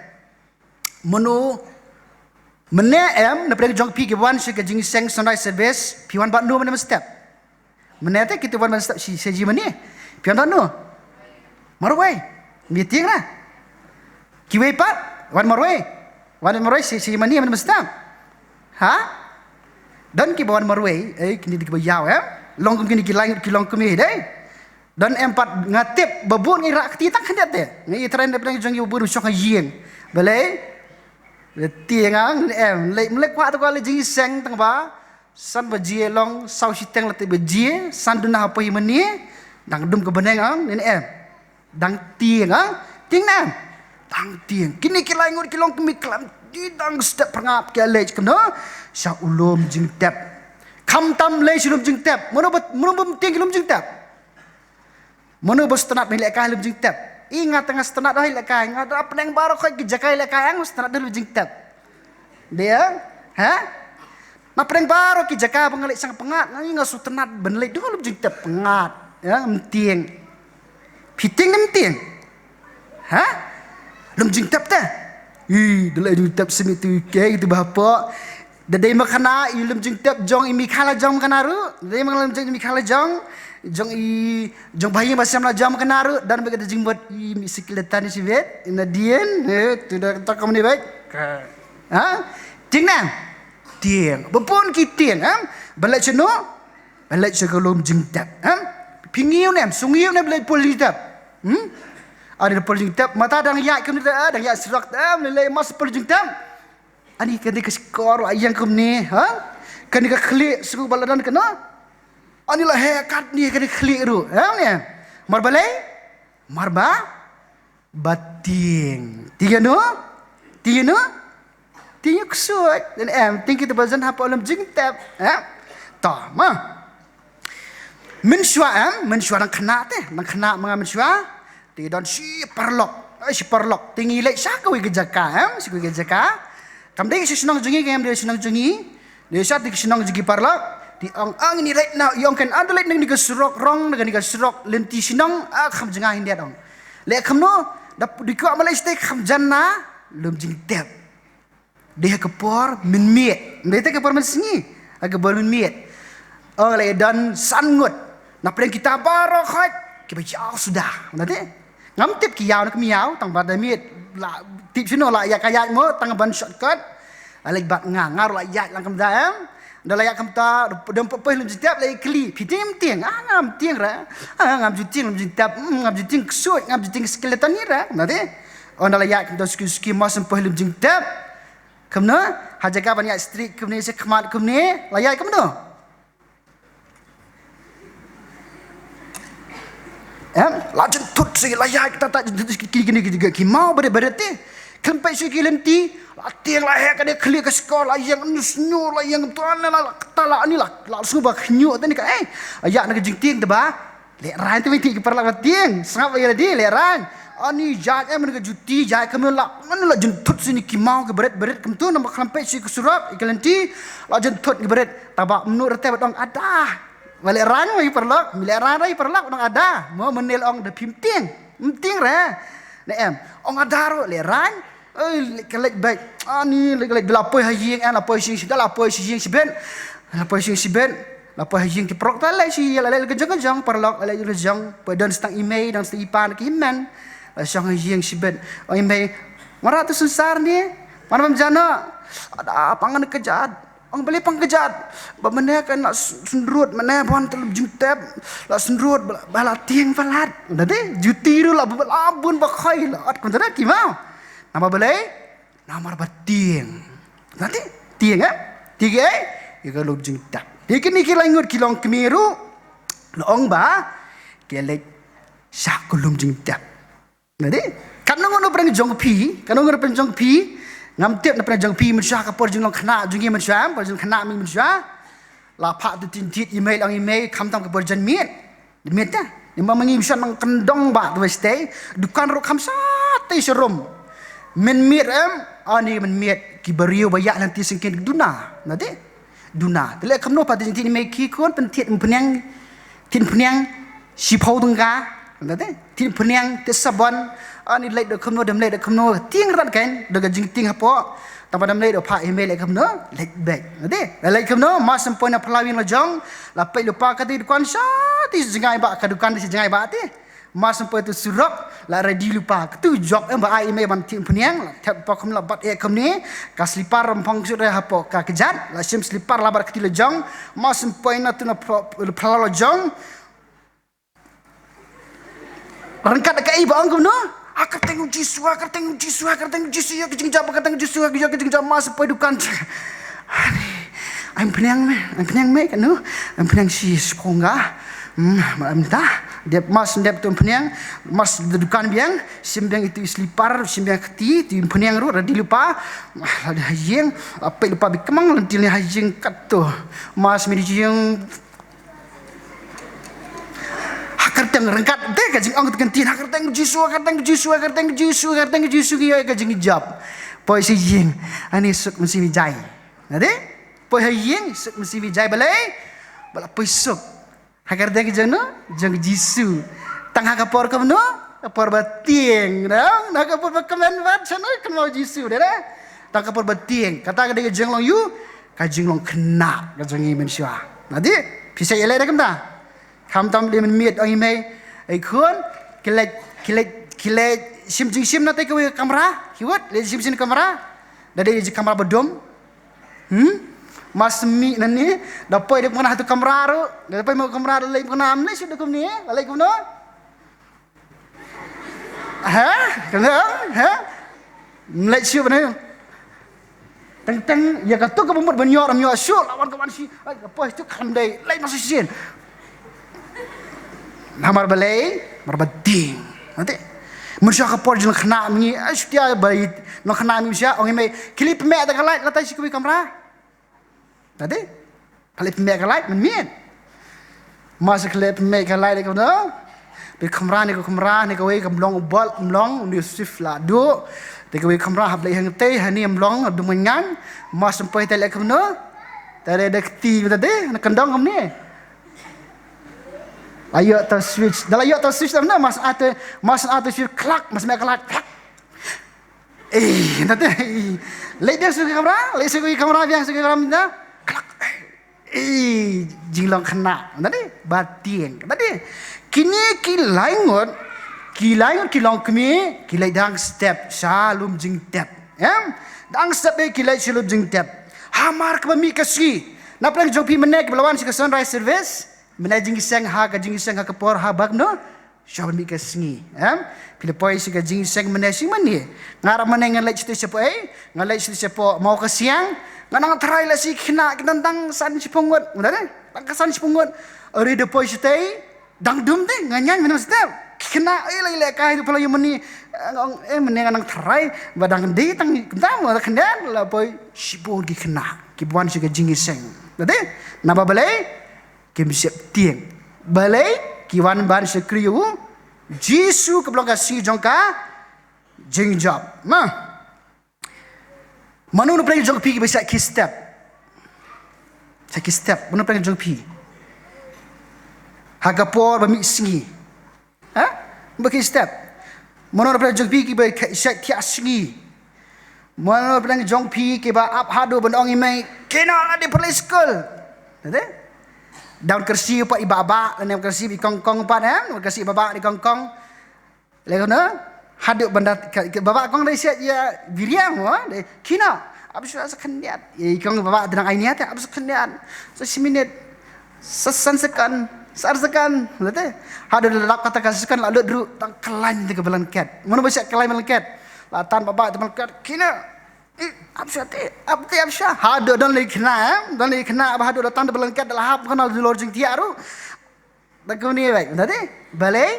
Mano, mynne em, na pdeng jong phi ki wan sha ka jingseng sunrise service, phi wan bad no mynne mynstep? Mynne te kita wan mynstep shi, shi ji mynne. Phi wan bad no? Marwei. Meeting na. Kiwei pat, wan marwei. Wan marwei shi, shi mynne mynstep. Ha? Don kiba wan marwei, eh, kini di kiba ïaw, eh. Long kum kini ki lain, ki long kum ïa dei. Don em pat nga tip ba bun ngi rah kti tang khyndiat te. Ngi i tren da pdeng jong ïa ba bun shong ha ïing. Balei? Leti ngang em, lei mlek kwah to ka le jingseng tang ba. San baje long, saw shiteng leti baje, san duna ha poi mani, dang dum ka bneng ang, nin em. Dang tieng ang, tieng nem. Dang tieng. Kini ki lai ngut ki long kmie klam, di dang step pyrngap ki leit kumno. Sha u lum jingtep. Kham tam lei sha lum jingtep. Mano ba, mano ba tieng ki lum jingtep. Mano ba sngewtynnat ba lehkai lum jingtep. I nga tang nga sngewtynnat ba lehkai, nga da pdeng baroh khoit ki jaka lehkai ang sngewtynnat da lum jingtep. Dia? Ha? Na pdeng baroh ki jaka ba nga leit shang pyngngad, nga, nga sngewtynnat ban leit da lum jingtep pyngngad. Ya, mtieng. Phi tieng ne mtieng? Ha? Lum jingtep te. Ih, da lei lum jingtep simi tu ke tu ba hapoh. Da dei ma khana i lum jingtep jong i Mikha la jong ma khana ruh. Da dei ma lum jingtep i Mikha la jong. Jong i, jong ba ïing ba sem la jong ma khana ruh. Dan ba ka da jingmut i mi sikil da tani sibet. Na dien. Eh, tu da ta kam ni baik. Ha? Tieng ne? Tieng. Ba bun ki tieng, ha? Ba leit shano? Ba leit sha ka lum jingtep, ha? Phi ngiew ne em, sngew ngiew ne em ba leit pul jingtep. Hmm? Ada pul jingtep, mata dang ïaid kumne te, dang ïaid surok te, em, lei lei mas pul jingtep. Ani kane ka shkor la ïeng kumne, ha? Kane ka khlieh sngew ba la don kano? Ani la heh katne kane ka khlieh ruh, ha ne? Mar balei? Mar ba ba tieng. Tieng ïano? Tieng ïano? Tieng ïa ksuid. Nin em, tieng kita ba jan hapoh lum jingtep. Eh? To, ma. Mynshuwa em, mynshuwa nang khynnah te, nang khynnah ma nga mynshuwa. Te don shi paralok. Eh, shi paralok. Te ngi leit sha kawei ka jaka em, sha kawei ka jaka. Kam dei sha shnong jong ngi, kam dei sha shnong jong ngi. Dei sha te ki shnong jong ki paralok. Te ong, ong ni leit na, ong kan ong leit na kane ka surok rong, na kane ka surok lynti shnong, ah, kham jngai hyndet ong. Leh kumno, da dei kwah ma leit shatei kham jan na lum jingtep. Dei ha ka por mynmiet. Dei te ka por mynsngi. Ha ka por mynmiet. Ong leh don san ngut. Na pdeng kita baroh khoit kiba ïaw suda. Nate? Ngam tip ki ïaw ne kim ïaw, tang ba da miet la tip shano la ïaid ka ïaid mo, tang ban shortcut. Leit bad nga, nga ruh la ïaid lang kumta em. Da la ïaid kumta, da poi lum jingtep la ïaid khlieh. Phi tieng em tieng, ah ngam tieng re. Ah ngam ju tieng lum jingtep, mm, ngam ju tieng ksuid, ngam ju tieng skeleton ni re. Nate? Ong da la ïaid kumta suki suki mas em poi lum jingtep. Kumno? Ha jaka ban ïaid street kumne sha khmat kumne, la ïaid kumno? Em, la jynthut shuh la ïaid kata ta jynthut shuh ki, ki, ki, ki, ki, ki maw bret bret te. Khlem peit shuh ki lynti, la tieng la heh ka dei khlieh ka shkor la ïeng nus nyu la ïeng tuan la, la, ta la ni la, la sngew ba khñiuh te ni ka, eh, ïa na ka jingtieng te ba. Lehraiñ te ba ïa ki paralok ba tieng, sngap ba ïa la dei lehraiñ. Ani ïaid em na ka juti ïaid ka mela, ani la jynthut shuh ni ki maw ki bret bret kumtu namar khlem peit shuh ki surok, ki lynti, la jynthut ki bret. Taba mnu rete ba dong ada. Ba lehraiñ ba ïa paralok, mi lehraiñ ba ïa paralok dong ada. Mo mynne la ong da phim tieng. Mtieng re. Ne em, ong ada ruh lehraiñ. Oi, leit ka leit beit. Ani leit ka leit da la poi ha ïing, eh, la poi sha ïing shibit, la poi sha ïing shibit. La poi sha ïing shibit. La poi ha ïing ki paralok ta leit sha ïing, la leit la ka jong ka jong, paralok la leit la ka jong. Poi don stang i mei, don stang i pa na ki hynmen. La shong ha ïing shibit. Ong i mei, mara tu sunsar ni. Mara bam jano. Ada pang na ka jat. Ong balei pang ka jat. Ba mynne kan la syn-, synrut mynne ban te lum jingtep. La synrut ba la, ba la tieng palat. Nda dei juti ruh la, la bun ba khoi la. At kumta ki maw. Namar balei? Namar ba tieng. Nda dei tieng eh? Tieng eh? Ïa ka lum jingtep. Ïa kine ki lai ngut ki long kmie ruh. La ong ba ki leit sha ka lum jingtep. Nda dei? Katno ngut na pdeng jong phi, katno ngut na pdeng jong phi, ngam tip na pdeng jong phi mynshuwa ka por jinglong khynnah jong ngi mynshuwa, por jong khynnah mi mynshuwa. La phah tu tin tit email ong email kham tam ka por jan miet. Miet ta. Ni ma ngi mynshuwa nang kyndong ba tu stay. Dukan ruh kham sa tei sharum. Men miet em, ani men miet ki briew ba ïa lynti syngkien duna. Nda dei? Duna. Te leh kumno pat te jingthied ïa mei ki khun pynthied ym pynïang, thied ym pynïang shiphew tyngka. Nda te thied ym pynïang te sabon, Ani leit da kumno, dem leit da kumno, tieng rat kein, da ka jingtieng hapoh. Tang ba dem leit da pha email leit kumno, leit bek. Nade, leit kumno, mas em poi na phyllaw ïing la jong, la peit lypa kata ka dukan sha, ti jngai ba, ka dukan ti jngai ba ti. Mas em poi tu surok, la ready lypa, katu jok em ba ai email ban tieng pynïeng, la thep lypa kum la bat eh kumne, ka slipar rempong sut re hapoh, ka kjat, la shim slipar la bat kti la jong, mas em poi na tu na phyllaw la jong, Ryngkat ka i ba ong kumno? A kyrteng u Jisu, a kyrteng u Jisu, a kyrteng u Jisu, ïa ka jingjop, a kyrteng u Jisu, ïa ka jingjop, mas poi dukan. Ani, ai pynïeng me, ai pynïeng me kano? Ai pynïeng shi skong ga. Hmm, ma mynta. Dep mas dep tu pynïeng, mas da dukan biang, shim biang itu i slipar, shim biang kti, tu pynïeng ruh, ready lypa. Lada ha ïing, peit lypa bikmang lynti ne ha ïing katto. Mas mih ïing, Ha kyrteng ryngkat te ka jingong ka ktien, ha kyrteng Jisu, ha kyrteng Jisu, ha kyrteng Jisu, ha kyrteng Jisu ki ïoh ka jingjop. Poi sha ïing, ani suk mynsiem Vijay. Nade? Poi ha ïing suk mynsiem Vijay balei? Ba la poi suk. Ha kyrteng jong no, jong Jisu. Tang ha ka por kumno, ka por ba tieng, dang, ha ka por ba kmen bad shano kynmaw Jisu, dang. Tang ka por ba tieng, kata ka dei ka jinglong ïu, ka jinglong khynnah ka jong i mynshuwa. Nade? Phi sa ïaleh da kumta. Khamtam de mynmiet ong i mei, ei khun, ki leit, ki leit, ki leit shim jingshim na te kawei ka kamra, ki wut, leit shim shim kamra. Da dei jingkamra ba dum. Hmm? Mas mih na ni, da poi dep ngana ha tu kamra ruh, da poi mo kamra ruh leit ngana, am leit shu da kumne, leit kumno? Ha? Kumno? Ha? Mlei shu bane. Teng teng ïa katu kaba mut ban ïoh, ram ïoh shu, la wan ka wan shi. Ai, ka poi tu kam dei, lei ma shisien. Namar balei, mar ba ding. Nate. Mun sha ka por jong khynnah mi, ai, shu tia ba i, nong khynnah mi sha, ong i mei, khie leit pynmih da ka light, la tai shi kawei kamra. Nate. Khie leit pynmih ka light mynmiet. Mas khie leit pynmih ka light kumno? Phi kamra ne ka kamra ne kawei kam long u bulb, kam long u ne u switch la duh. Te kawei kamra hap leit hangtei, hani kam long dum ngan. Mas em poi te leit kumno? Te leit da kti te, na kyndong kumne. La ïoh ta switch. Da la ïoh ta switch da kumno? Mas ate, mas ate switch klak, mas mih ka light klak. Eh, nate, eh. Leit biang sha ka kamra, leit sha ka kamra, biang sha ka kamra mynta. Klak. Eh, jinglong khynnah. Nate, ba tieng. Nate, kine ki lai ngut, ki lai ngut ki longkmie, ki leit dang step, sha lum jingtep. Em? Dang step eh ki leit sha lum jingtep. Hamar kaba mih ka sngi. Na pdeng jong phi mynne kiba la wan sha ka sunrise service. Mynne jingïaseng ha ka jingïaseng ha ka por ha bak no. Sha ban mih ka sngi, em? Phi la poi sha ka jingïaseng mynne shi mynne. Nga ruh mynne nga leit shatei shapoh ei, nga leit shatei shapoh Mawkasiang. Nga nang tharai la shi khynnah ki don tang san shiphew ngut. Nga tharai tang ka san shiphew ngut. Ari da poi shatei dang dum te nga ñiañ mynne step. Khynnah ei la lehkai tu phi la ïa mynne. Nga ong eh mynne nga nang tharai ba dang dei tang kumta mo da khyndiat la poi shibun ki khynnah. Ki wan sha ka jingïaseng. Nate? Naba balei? Kim shep tieng. Balei ki wan ban shakri ïa u Jisu kaba long ka sngi jong ka jingjop. Ma. Mano na pdeng jong phi kiba shah ki step? Shah ki step, mano pdeng jong phi? Ha ka por ba mih sngi. Ha? Ba ki step. Mano na pdeng jong phi kiba shah ki sngi? Mano na pdeng jong phi kiba ap haduh ban ong i mei, kino la dei pyrlei skul. Nate? Daw kyrsi pat i baba, lane kyrsi i kongkong pat, em? Kyrsi i baba i kongkong. Lei kono? Haduh ban da, ka, ka baba kong dei siat ïa biriang mo, dei, kino? Ap shu sa khyndiat. Ïa i kong baba dang ai niat, ap shu khyndiat. Sa shi minit. Sa san second, sa ar second, late. Haduh da lap kata ka second la lut ruh, tang khlaiñ te ka blanket. Mano ba shah khlaiñ blanket? La tan baba te blanket, kino? Eh, ap sha te, ap te, ap sha. Haduh don lei khynnah, eh? Don lei khynnah, ba haduh da tan da blanket, da la hap kano da lor jingthiah ruh. Da kumne bai, da te, balei?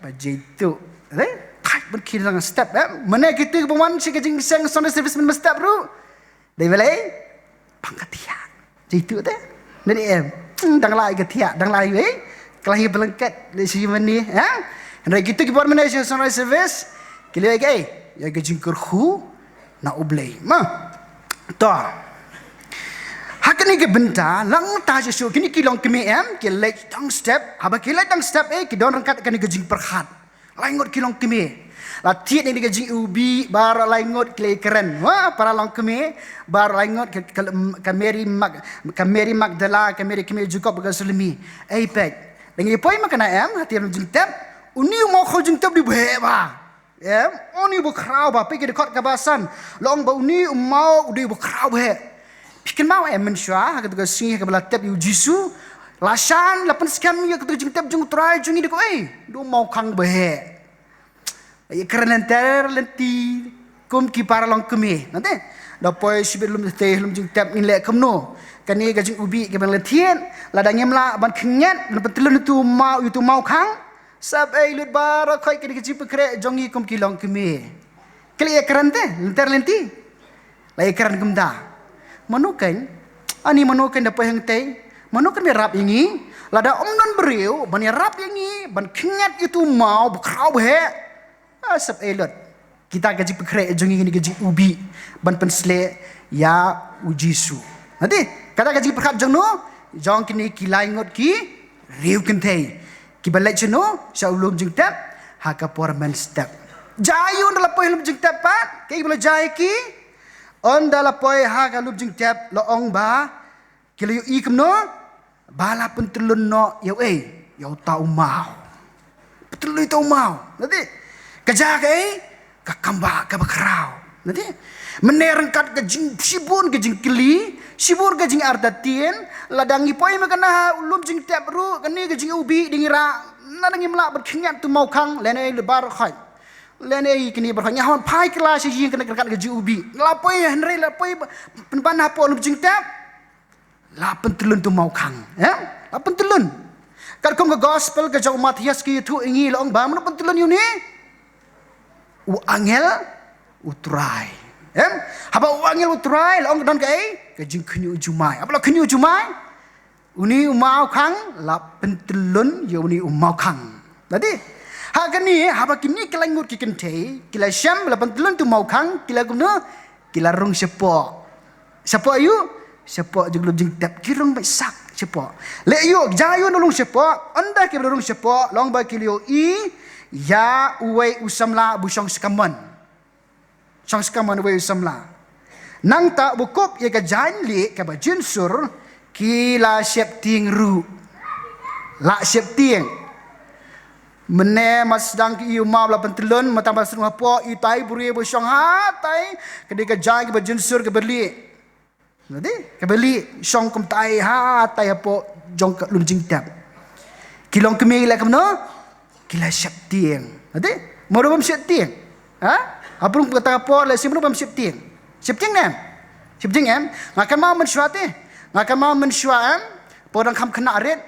Ba jitu. Te, thait ban khie dang step, eh? Mynne kitu ba wan sha ka jingïaseng Sunday service mynne step ruh. Dei balei? Pang ka thiah. Jitu te. Nani em. Hmm, dang lai ka thiah, dang lai wei. Ka lai blanket, dei shi mani, eh? Hynrei kitu ki bor mane shi Sunrise Service. Ki lei ka ei. Ïa ka jingkyrkhu na U Blei. Ma. To. Ha kane ka bynta, nangta Jisu, kine ki longkmie em, ki leit dang step, haba ki leit dang step, eh, ki don ryngkat kane ka jingpyrkhat. Lai ngut ki longkmie. La thied ïa kane ka jingiwbih, baroh lai ngut ki la ïakren. Wah, para longkmie, baroh lai ngut ka, ka, ka Mary Mag-, ka Mary Magdala, ka Mary kmie Jakob, ka Salome. Ei peit. Lada ngi poi mynta em, ha te lum jingtep. Une u maw khaw jingtep u dei uba heh bha. Em, une uba khraw bha, peit ki dkhot kaba san. La ong ba une u maw u dei uba khraw bha. Phi kynmaw em mynshuwa, ha katu ka sngi ha kaba la tep ïa u Jisu. La shan, la pynskhem ïa katu ka jingtep jong u Trai jong ngi da kawei. Da u maw khang uba heh. Ïakren lynter lynti kum ki para longkmie. Nangta, da poi shibit lum te lum jingtep ngin leh kumno. Kane ka jingiwbih kaba la thied, lada ngim lah ban khynñiat, ban pyntyllun ïa utu u maw, ïa utu u maw khang. Sap ei lut baroh khoit kane ka jingpynkhreh jong ngi kum ki longkmie. Ki la ïakren te, lynter lynti. La ïakren kumta. Mano kein, ani mano kein da poi hangtei. Mano kein ba ïarap ïa ngi, lada ym don briew ban ïarap ïa ngi, ban khynñiat ïa utu u maw ba khraw ba heh. Ah, sap ei lut. Kita ka jingpynkhreh jong ngi kane ka jingiwbih ban pynshlur ïa u Jisu. Nangta, kata ka jingpyrkhat jong no, jong kine ki lai ngut ki riewkynthei. Kiba leit shano, sha u lum jingtep, ha ka por mynstep. Jia aïu ynda la poi lum jingtep pat, kaei ba la jia ïa ki, ynda la poi ha ka lum jingtep, la ong ba, ki la ïohi kumno, ba la pyntyllun noh ïa uei, ïa uta u maw. Pyntyllun ïa uta u maw. Nangta, ka jia kaei, ka kam ba, kaba khraw. Nangta, mynne ryngkat ka jing, shibun ka jingkylli, shibun ka jingartatien, lada ngi poi mynta ha u lum jingtep ruh, kane ka jingiwbih dang ïa rah, lada ngim lah ban khynñiat utu u maw khang, lehnoh lut baroh khoit. Lehnoh kine baroh khoit, ngi hap ban phai kylla sha ïing kane ryngkat ka jingiwbih. La poi hynrei la poi ba, pynban hapoh lum jingtep. La pyntyllun utu u maw khang, eh? La pyntyllun. Katkum ka gospel ka jong u Mathaios ka ïathuh ïa ngi la ong ba, mano pyntyllun ïa une? U angel u Trai. Em? Haba u angel u Trai la ong ka don kaei? Ka jingkhynñiuh jumai. Haba la khynñiuh jumai, une u maw khang la pyntyllun ïa une u maw khang. Nangta, ha kane, haba kine ki lai ngut ki kynthei, ki la shem, la pyntyllun utu u maw khang, ki la kumno, ki la rung shapoh. Shapoh aïu, shapoh jong ka lum jingtep, ki rung beit sak shapoh. Leh aïu, jia aïu ynda rung shapoh, ynda kiba rung shapoh, la ong ba ki la ïohi ïa uwei u samla ba u shong sha kamon. Shong sha kamon uwei u samla. Nangta ba kup ïa ka jaiñ lieh kaba jynsur, ki la sheptieng ruh. La sheptieng. Mynne mar sdang ki ïohi u maw ba la pyntyllun, mynta mar sdang hapoh, itai briew ba shong hatai, ka dei ka jaiñ kaba jynsur kaba lieh. Nangta, kaba lieh, shong kumtai hatai hapoh jong ka lum jingtep. Ki longkmie ki la kumno? Ki la sheptieng. Nangta, mano bym sheptieng? Ha? Hapdeng kata ka por la shisien mano bym sheptieng? Sheptieng ne em? Sheptieng em? Nga kynmaw mynshuwa te. Nga kynmaw mynshuwa em? Por dang kham khynnah rit.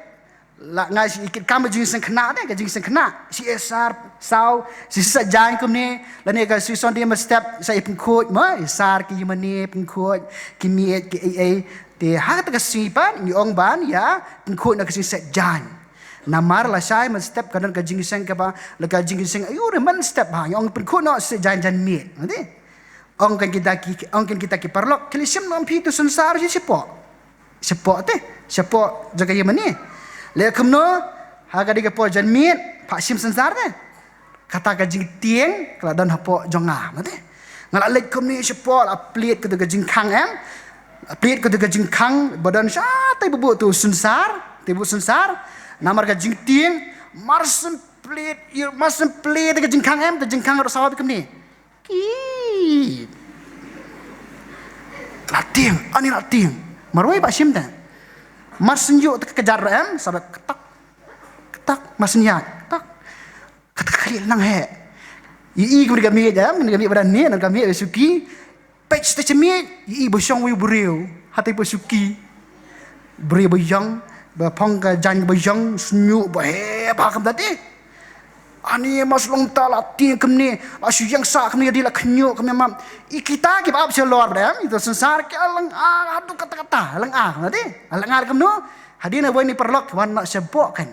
La nga shi kit kam ka jingseng khynnah te, ka jingseng khynnah. Shi eh sar, saw, shi shet jaiñ kumne, lane ka shi Sunday mynstep, sa ïa pynkhuid, ma, ïa sar ki ïa mane pynkhuid, ki miej, ki ei ei. Te ha kata ka sngi pat, ngi ong ban, ïa, pynkhuid na ka shi shet jaiñ. Namar lashai mynstep ka don ka jingseng kaba, la ka jingseng, aïu re mynstep ha, ngi ong pynkhuid na shi shet jaiñ jan miej. Ngerti? Ong kan kita ki, ong kan kita ki paralok, ki la shim noh phi tu synsar shi shapoh. Shapoh te, shapoh jong ka ïa mane. Leh kumno, ha ka dei ka por jan miet, phah shim synsar te. Kata ka jingtieng, ka la don hapoh jong nga, mate. Nga la leit kumne shapoh, la plied katu ka jingkhang em. La plied katu ka jingkhang, ba don shatai ba buh tu synsar, te buh synsar. Namar ka jingtieng, mar syn plied, mar syn plied ka jingkhang em, te jingkhang ruh sawa kumne. Ki. La tieng, ani la tieng. Marwei ba shim da. Mar syn ïoh te ka jar em, sa ba ketak. Ketak, mar syn ïaid, ketak. Ketak kali lang he. I i kemri kami jam, kemri kami badan ni, nan kami suki. Pech te chemi, i i ba shong wi briew. Hati ba suki. Briew ba ïong, ba phong ka jan ba ïong, snyu ba he, ba kam tadi. Ani mas long ta la ti kemni, la shu yang sa kemni di la khnyu kemni mam. I kita ki ba ap shalor ba dem, itu synsar ki alang a, adu kata kata, alang a, nadi? Alang a kemno, hadi na wani paralok, wan na shabok kan.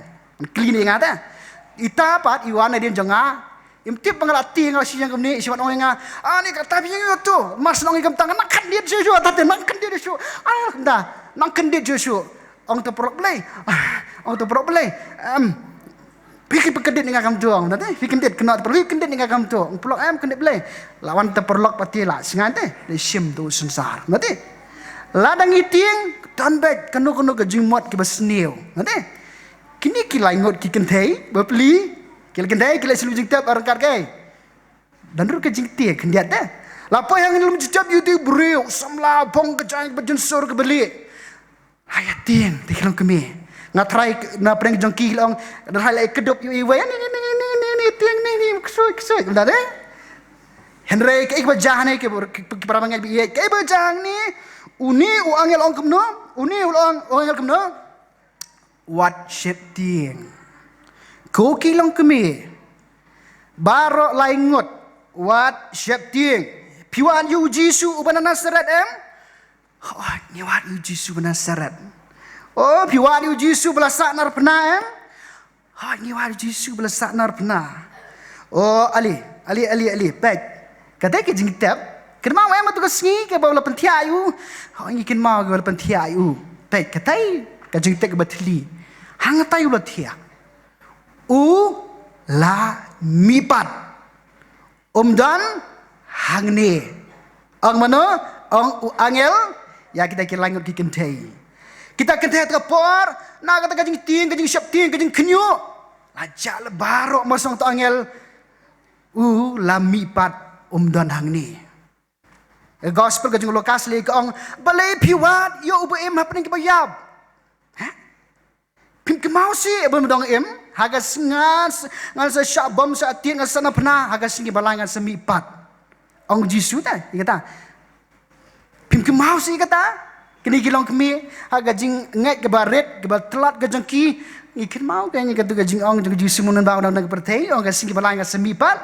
Klin i ngata. Ita pat, iwan na din jonga, im tip ba nga la ti nga la shi yang kemni, shi wan ong nga, ani kata bi yang tu, mas long i kemtang, nak kan dia shu, tadi nak kan dia shu, ah, da, nak kan dia shu. Ong tu paralok blai, ong tu paralok blai, em, Phi ki phi kyndit nga kam to, nate? Phi kyndit kynnoh te paralok, phi kyndit nga kam to. Paralok em kyndit Blei. La wan te paralok pat te la, sngan te. Dei shim to synsar, nate? Lada ngi tieng, don beit kano kano ka jingmut kiba sniew, nate? Kine ki lai ngut ki kynthei bapli, ki la kynthei, ki la shu lum jingtep ryngkat kaei? Don ruh ka jingtieng khyndiat te. La poi hangne lum jingtep ïa uto u briew samla bong ka jaiñ kaba jynsur kaba lieh. Haya tieng te ki longkmie. Nga tharai na pdeng jong ki ki la ong, nga tharai la ïa kdup ïa iwei, ni ni ni ni ni ni tieng ni ni ksuid ksuid, nate? Hynrei kaei kaba jia hangne ki, ki, ki para bangeit ba ïeit, kaei ba jia hangne? Une u angel ong kumno? Une u ong, u angel kumno? Wat sheptieng, ko ki longkmie baroh lai ngut, wat sheptieng. Phi wad ïa u Jisu uba na Nasaret em? Hooid, ngi wad ïa u Jisu uba na Nasaret. O, phi wad ïa u Jisu ba la sahnarphna em? Hooid, ngi wad ïa u Jisu ba la sahnarphna. O, ale, ale, ale, ale, peit. Ka dei ka jingtep. Kynmaw em, ha tu ka sngi kaba u la pynthiah ïa u. Hooid, ngi kynmaw kaba u la pynthiah ïa u. Peit, ka dei ka jingtep kaba thylli. Hangta u la thiah. U la mihpat. Um don hangne. Ong mano? Ong u angel ïa kita ki lai ngut ki kynthei. Kita kynthei ha kata ka por, na kata ka jingtieng, ka jingsheptieng, ka jingkhynñiuh, la jah leh baroh, ma song to angel, u la mihpat, um don hangne. Gospel ka jong u Lukas lei ka ong, balei phi wad ïa uba im hapdeng kiba ïap? Heh? Phim kynmaw shuh ba me dang im, ha ka sngi ngan sa, ngan sa shah bom shah tied, ngan sa sahnarphna, ha ka sngi ba lai ngan sa mihpat. Ong Jisu te ïa kata. Phim kynmaw shuh ïa kata. Kine ki longkmie, ha ka jingngeit kaba rit, kaba tlot ka jong ki, ngi kynmaw kein ïa katu ka jingong jong Jisu mynhynnin ba u dang don ha ka pyrthei, ong ka sngi ba lai ngan sa mihpat.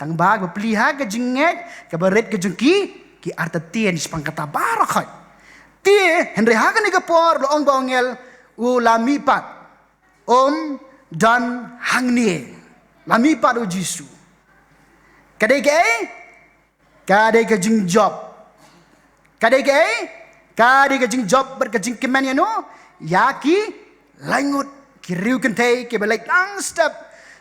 Tang ba kaba plie ha ka jingngeit kaba rit ka jong ki, ki artatien shaphang kata baroh khoit. Te hynrei ha kane ka por la ong ba u angel, u la mihpat. Um don hangne. La mihpat u Jisu. Ka dei kaei? Ka dei ka jingjop. Ka dei kaei? Ka dei ka jingjop bad ka jingkmen ïano? Ïa ki lai ngut ki riewkynthei kiba leit tang step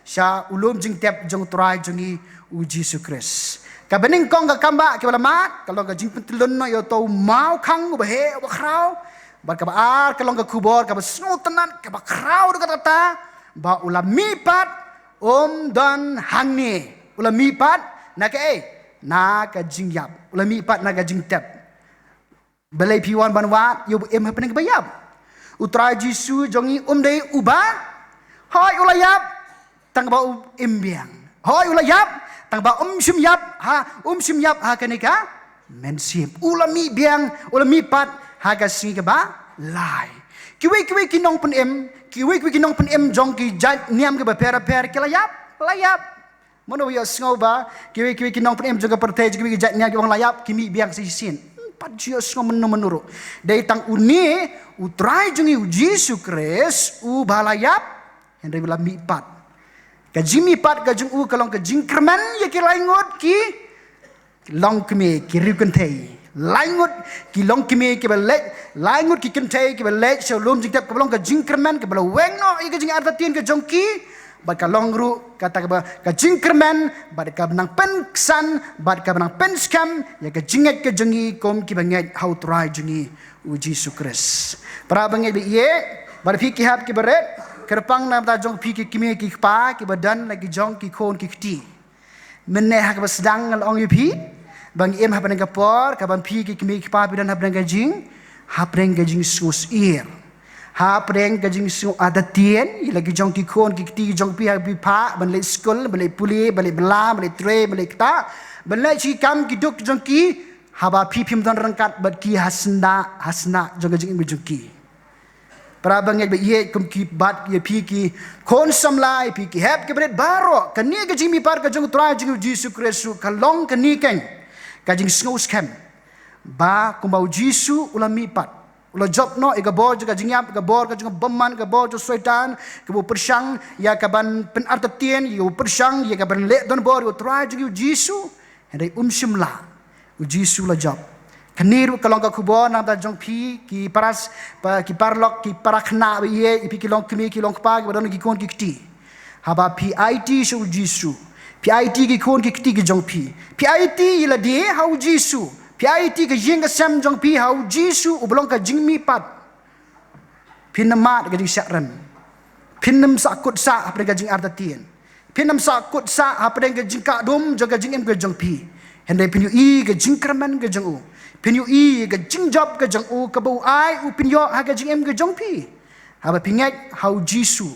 sha u lum jingtep jong u Trai jong ngi u Jisu Khrist. Kaba nyngkong ka kambah kaba la mad ka long ka jingpyntyllun noh ïa uto u mawkhang uba heh uba khraw. Bad kaba ar ka long ka khubor kaba sngewtynnat kaba khraw ruh kata, ba u la mihpat, um don hangne. U la mihpat na kaei? Na ka jingïap. U la mihpat na ka jingtep. Balei phi wan ban wad ïa uba im hapdeng kiba ïap? U Trai Jisu jong ngi um dei uba, hooid u la ïap, tang ba u im biang. Hooid u la ïap, tang ba um shym ïap ha, um shym ïap ha kane ka mynsiem. U la mih biang, u la mihpat ha ka sngi kaba lai. Kiwei kiwei ki nongpynim, kiwei kiwei ki nongpynim jong ki jait niam kiba pher pher ki la ïap, la ïap. Mano ba ïohsngew ba kiwei kiwei ki nongpynim jong ka pyrthei jong kiwei ki jait niam kiba la ïap ki mih biang sa shisien? Pat ju ïohsngew mynno mynno ruh. Dei tang une u Trai jong ngi u Jisu Khrist uba la ïap, hynrei u la mihpat. Ka jingmihpat ka jong u ka long ka jingkyrmen ïa ki lai ngut ki longkmie ki riewkynthei. Lai ngut ki longkmie kiba leit, lai ngut ki kynthei kiba leit sha u lum jingtep, kaba long ka jingkyrmen kaba la weng noh ïa ka jingartatien ka jong ki. Bad ka long ruh kata kaba ka jingkyrmen bad kaba nang pynksan bad kaba nang pynskhem ïa ka jingngeit ka jong ngi kum kiba ngeit ha u Trai jong ngi u Jisu Khrist. Para bangeit ba ïeit, bad phi ki hep kiba rit, kyrpang na ka bynta jong phi ki kmie ki kpa kiba don la ki jong ki khun ki kti. Mynne ha kaba sdang nga la ong ïa phi ba ngi im hapdeng ka por kaba phi ki kmie ki kpa phi don hapdeng ka jing, hapdeng ka jingsngewsyier, hapdeng ka jingsngewartatien ïa la ki jong ki khun ki kti ki jong phi ha phi phah ban leit skul, ban leit pule, ban leit bylla, ban leit trei, ban leit ktah, ban leit sha ki kam ki duk jong ki, haba phi phim don ryngkat bad ki ha sna, ha sna jong ka jingim jong ki. Para bangeit ba ïeit, kum ki bat ïa phi ki khun samla, ïa phi ki hep ki barit baroh, kane ka jingmihpat ka jong u Trai jong ngi u Jisu Khrist ruh ka long kane keiñ ka jingsngewskhem ba kumba u Jisu u la mihpat, u la jop noh ïa ka bor jong ka jingïap, ïa ka bor ka jong ka bymman, ïa ka bor jong u Soitan kaba u pyrshang ïa ka ban pynartatien, ïa u pyrshang ïa ka ban leh donbor ïa u Trai jong ngi u Jisu. Hynrei um shym lah, u Jisu u la jop. Kane ruh ka long ka khubor na ka bynta jong phi ki paras, pa, ki paralok, ki para khynnah ba ïeit, ïa phi ki longkmie ki longkpa kiba don ki khun ki kti. Haba phi aiti sha u Jisu, phi aiti ki khun ki kti ki jong phi, phi aiti ïa lade ha u Jisu, phi aiti ka ïing ka sem jong phi ha u Jisu uba long ka jingmihpat. Phin ym mad ka jingshah rem. Phin ym sahkut sah hapdeng ka jingartatien. Phin ym sahkut sah hapdeng ka jingkah dum jong ka jingim ka jong phi. Hynrei phin ïohi ka jingkyrmen ka jong u. Phin ïohi ka jingjop ka jong u kaba u ai u pynïoh ha ka jingim ka jong phi. Haba phi ngeit ha u Jisu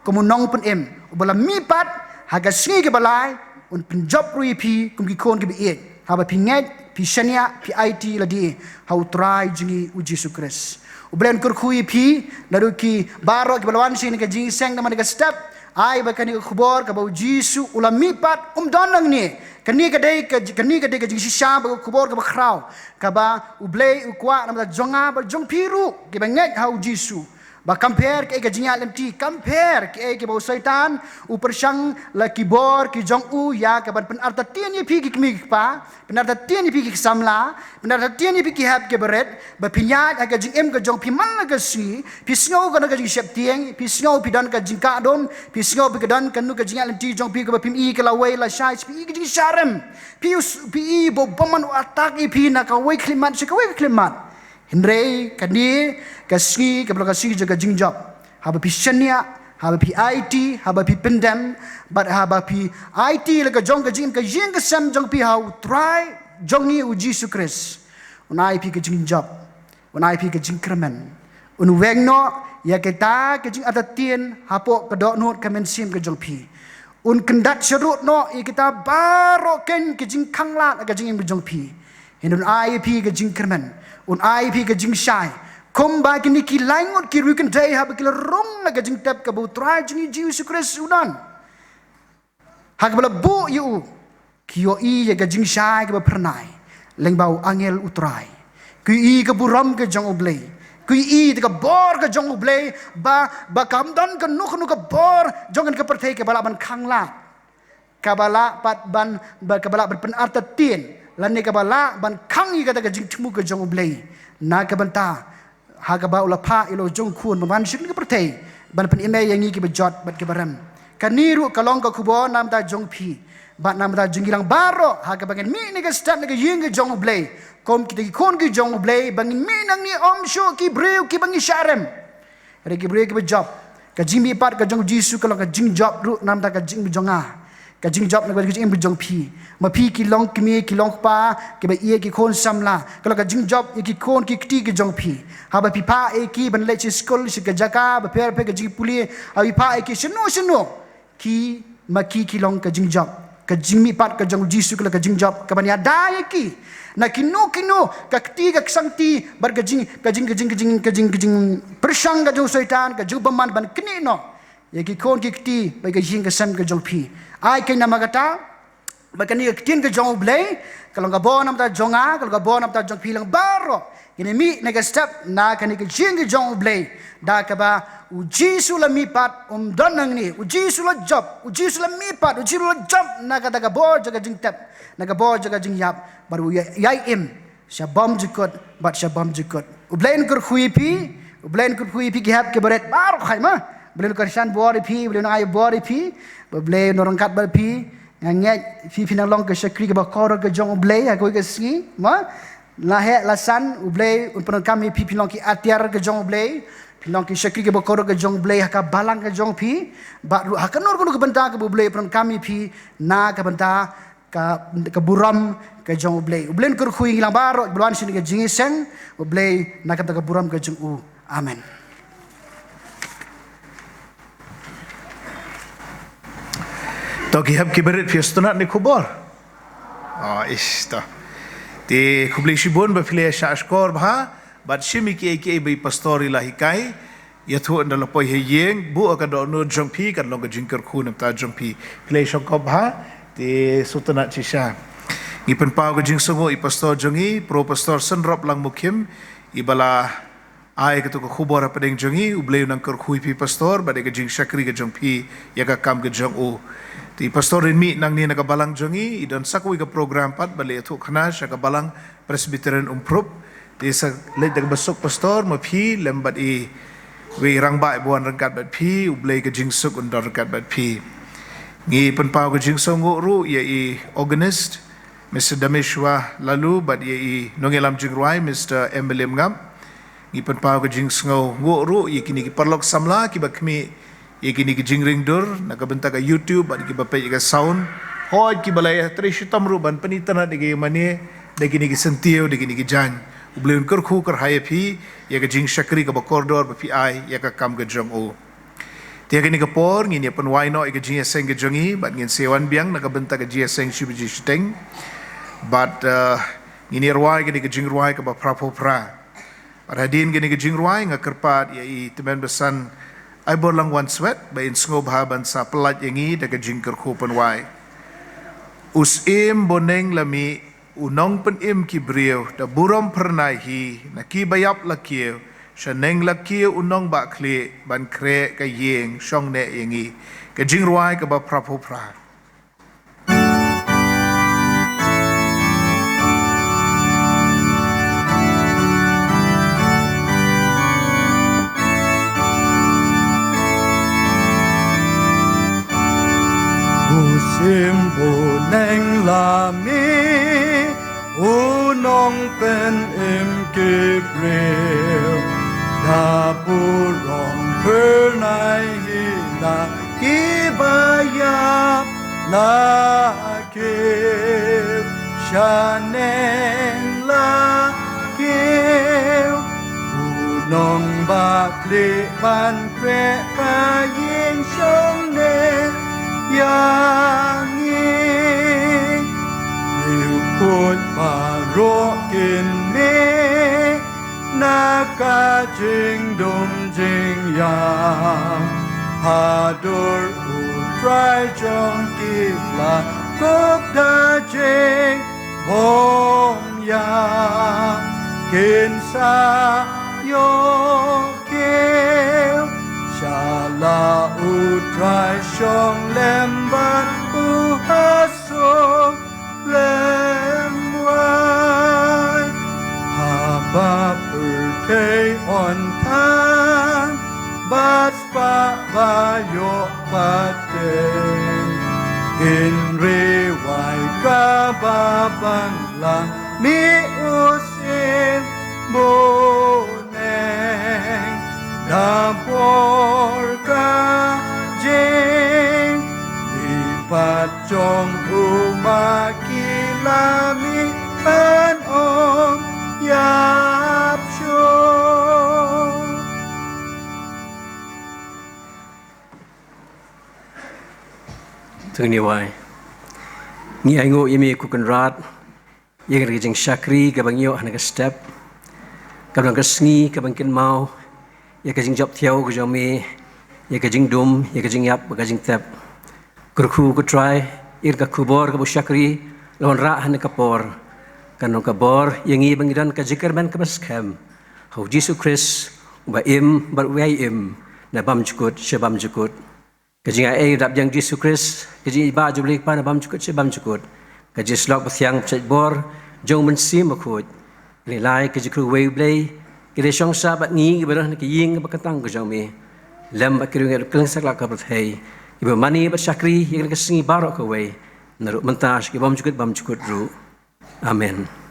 kum u nongpynim uba la mihpat, ha ka sngi kaba lai un pynjop ruh ïa phi kum ki khun kiba ïeit. Haba phi ngeit, phi shaniah, phi aiti lade ha u Trai jong ngi u Jisu Khrist. U Blei un kyrkhu ïa phi naduh ki baroh kiba la wan sha kane ka jingïaseng, namar kane ka step, ai ba kane ka khubor kaba u Jisu u la mihpat um don nangne. Kane ka dei ka, kane ka dei ka jingshisha bad ka khubor kaba khraw kaba u Blei u kwah na ka bynta jong nga bad jong phi ruh kiba ngeit ha u Jisu. Ba kam pher kaei ka jingïaid lynti, kam pher kaei kaba u Soitan u pyrshang, la ki bor ki jong u ïa kaban pynartatien ïa phi ki kmie ki kpa, pynartatien ïa phi ki samla, pynartatien ïa phi ki hep ki barit, ba phin ïaid ha ka jingim ka jong phi man la ka sngi, phi sngew ka don ka jingsheptieng, phi sngew phi don ka jingkah dum, phi sngew phi ka don kano ka jingïaid lynti jong phi kaba phim i ka lawei lashai, phi i ka jingshah rem, phi u s-, phi i ba u bymman u attack ïa phi na kawei ka khyllipmat sha kawei ka khyllipmat. Hynrei kane ka sngi kaba long ka sngi jong ka jingjop, haba phi shaniah, haba phi aiti, haba phi pyndem, bad haba phi aiti la ka jong ka jingim ka ïing ka sem jong phi ha u Trai jong ngi u Jisu Khrist, un ai phi ka jingjop, un ai phi ka jingkyrmen, un weng noh ïa kita ka jingartatien hapoh ka dohnud ka mynsiem ka jong phi. Un kyndat sharud noh ïa kita baroh ken ka jingkhanglad ka jingim ka jong phi. Hynrei un ai ïa phi ka jingkyrmen, un ai ïa phi ka jingshai. Kumba kine ki lai ngut ki riewkynthei haba ki la rung na ka jingtep kaba u Trai jong ngi Jisu Khrist u don, ha kaba la buh ïa u, ki ïohi ïa ka jingshai kaba phyrnai lyngba u angel u Trai. Ki ïohi ka burom ka jong u Blei. Ki ïohi ïa ka bor ka jong u Blei, ba, ba kam don kano kano ka bor jong kane ka pyrthei kaba lah ban khanglad, kaba lah pat ban, ba, kaba lah ban pynartatien, lane kaba lah ban khang ïa kata ka jingthmu ka jong u Blei na ka bynta, ha kaba u la phah ïa la u jong u khun ban wan sha kane ka pyrthei ban pynim ïa ngi kiba jot bad kiba rem. Kane ruh ka long ka khubor na ka bynta jong phi bad na ka bynta jong ngi lang baroh, ha kaba ngin mih na ka step na ka ïing ka jong u Blei kum kita ki khun ki jong u Blei, ba ngin mih nangne ym shuh ki briew kiba ngi shah rem. Hynrei ki briew kiba jop. Ka jingmihpat ka jong u Jisu ka long ka jingjop ruh na ka bynta ka jingim jong nga, ka jingjop na ka bynta ka jingim jong phi. Ma phi ki long kmie, ki long kpa, kiba ïeit, ki khun samla, ka long ka jingjop ïa ki khun ki kti ki jong phi. Haba phi phah ïa ki ban leit sha skul, sha ki jaka bapher bapher, ka jingpule, haba phi phah ïa ki shano shano, ki, ma ki ki long ka jingjop. Ka jingmihpat ka jong u Jisu ka long ka jingjop kaban ïada ïa ki na kino kino ka kti ka ksangti bad ka jing, ka jing, ka jing, ka jing, ka jing, ka jingpyrshang ka jong u Soitan, ka jong u bymman ban knieh noh ïa ki khun ki kti bad ka ïing ka sem ka jong phi. Ai keiñ namar kata ba kane ka ktien ka jong u Blei ka long ka bor na ka bynta jong nga, ka long ka bor na ka bynta jong phi lang baroh. Ngin ïa mih na ka step na kane ka ïing ka jong u Blei da kaba u Jisu la mihpat, um don nangne. U Jisu la jop, u Jisu la mihpat, u Jisu la jop na kata ka bor jong ka jingtep, na ka bor jong ka jingïap, bad u ïai, ïai im sha bymjukut bad sha bymjukut. U Blei un kyrkhu ïa phi, u Blei un kyrkhu ïa phi ki hep ki barit baroh, khamtam. U Blei un kyrshan bor ïa phi, u Blei un ai bor ïa phi, u Blei un ryngkat bad phi. Nga ngeit phi phin nang long ka shakri kaba kordor ka jong u Blei ha kawei ka sngi, ma. La heh la san, u Blei un pyndonkam ïa phi, phin long ki atiar ka jong u Blei, phin long ki shakri kaba kordor ka jong u Blei ha ka balang ka jong phi, bad ruh ha kano kano ka bynta kaba u Blei un pyndonkam ïa phi na ka bynta ka, ka burom ka jong u Blei. U Blei un kyrkhu ïa ngi lang baroh kiba la wan sha kane ka jingïaseng, u Blei na ka bynta ka burom ka jong u. Amen. To ki hep ki barit, phi sngewtynnat ïa kane ka khubor? Oh, ish, to. Te khublei shibun ba phi la shah shkor bha bad shim ïa kiei kiei ba i pastor i la hikai. Ïathuh ynda la poi ha ïing, buh ha ka dohnud jong phi, kan long ka jingkyrkhu na ka bynta jong phi. Phi la shongkop bha, te sngewtynnat shisha. Ngi pynpaw ka jingsngewnguh ïa i pastor jong ngi, Pro Pastor Synrop Langmukhim, i ba la ai katto ka khubor hapdeng jong ngi. U Blei un nang kyrkhu ïa phi pastor bad ïa ka jingshakri ka jong phi ïa ka kam ka jong u. Te i pastor in mih nangne na ka balang jong ngi, i don sa kawei ka program pat ba la ïathuhkhana sha ka balang Presbyterian Umprup. Te sa leit da kaba suk pastor, ma phi lem bad i Wei rangbah ba wan ryngkat bad phi, U Blei ka jingsuk un don ryngkat bad phi. Ngi pynpaw ka jingsngewnguh ruh ïa i organist, Mister Dameshwa Laloo, bad ïa i nongïalam jingrwai, Mister M William Ngap. Ngi pynpaw ka jingsngewnguh ruh ïa kine ki paralok samla kiba khmih ïa kine ki jingringdur na ka bynta ka YouTube bad kiba peit ïa ka sound. Hooid kiba la ïatrei shitom ruh ban pynitynnad ïa ka ïing mane da kine ki syntiew, da kine ki jaiñ. U Blei un kyrkhu kyrhai ïa phi ïa ka jingshakri kaba kordor ba phi ai ïa ka kam ka jong u. Te ha kane ka por ngin ïa pynwai noh ïa ka jingïaseng ka jong ngi bad ngin sa wan biang na ka bynta ka jingïaseng shi baje shiteng. Bad, eh, ngin ïa rwai kane ka jingrwai kaba phra phew phra. Bad hadien kane ka jingrwai nga kyrpad ïa i Tymmen Basan Aiborlang Wanswet ba in sngewbha ban sa pyllait ïa ngi da ka jingkyrkhu pynwai. U Syiem Boneng la mih, u Nongpynim ki briew, da burom phyrnai hi na kiba ïap la kiew, sha neng la kiew u Nongbahkhlieh, ban khreh ka ïing shong neh ïa ngi. Ka jingrwai kaba phra phew phra. U Syiem Boneng la mih, u Nongpynim ki briew, da burom phyrnai hi na kiba ïap la kiew, sha neng la kiew u Nongbahkhlieh, ban khreh ka ïing shong neh ïa ngi. Riewkhuid baroh kin mih na ka jingdum jingïap, ha dur U Trai jong ki la kup da jingbuh ïa. Kin sa ïoh kiew sha la U Trai shong lem bad u ha suk lem wai. Haba pyrthei yn than bad spah ba ïoh pat, hynrei wai kaba ban la mih u Syiem Boneng, da bor ka jingmihpat jong u ma ki la mih ban ym ïap shuh. To ngin ïa wai. Ngi ainguh ïa me ko Kynrad ïa kane ka jingshakri kaba ngi ïoh ha kane ka step, kaba long ka sngi kaba ngi kynmaw ïa ka jingjop thiaw ka jong me, ïa ka jingdum, ïa ka jingïap bad ka jingtep. Kyrkhu ko Trai, ïa ka khubor kaba u shakri la wanrah ha kane ka por kan long ka bor ïa ngi ba ngin don ka jingkyrmen kaba skhem ha U Jisu Khrist, uba im bad uba im na bymjukut sha bymjukut. Ka jingaiei dap jong U Jisu Khrist, ka jingïeit ba jong U Blei Kpa na bymjukut sha bymjukut, ka jingïasyllok bathiang ba shait bor jong U Mynsiem Bakhuid, ka jingleit ka jingkyrkhu uwei U Blei, ki dei shong sah bad ngi kiba don ha ka ïing kaba kyntang ka jong me, lem bad ki riewngeit kylleng satlak ka pyrthei, kiba mane bad shakri ïa kane ka sngi baroh kawei, naduh mynta sha ki bymjukut bymjukut ruh. Amen.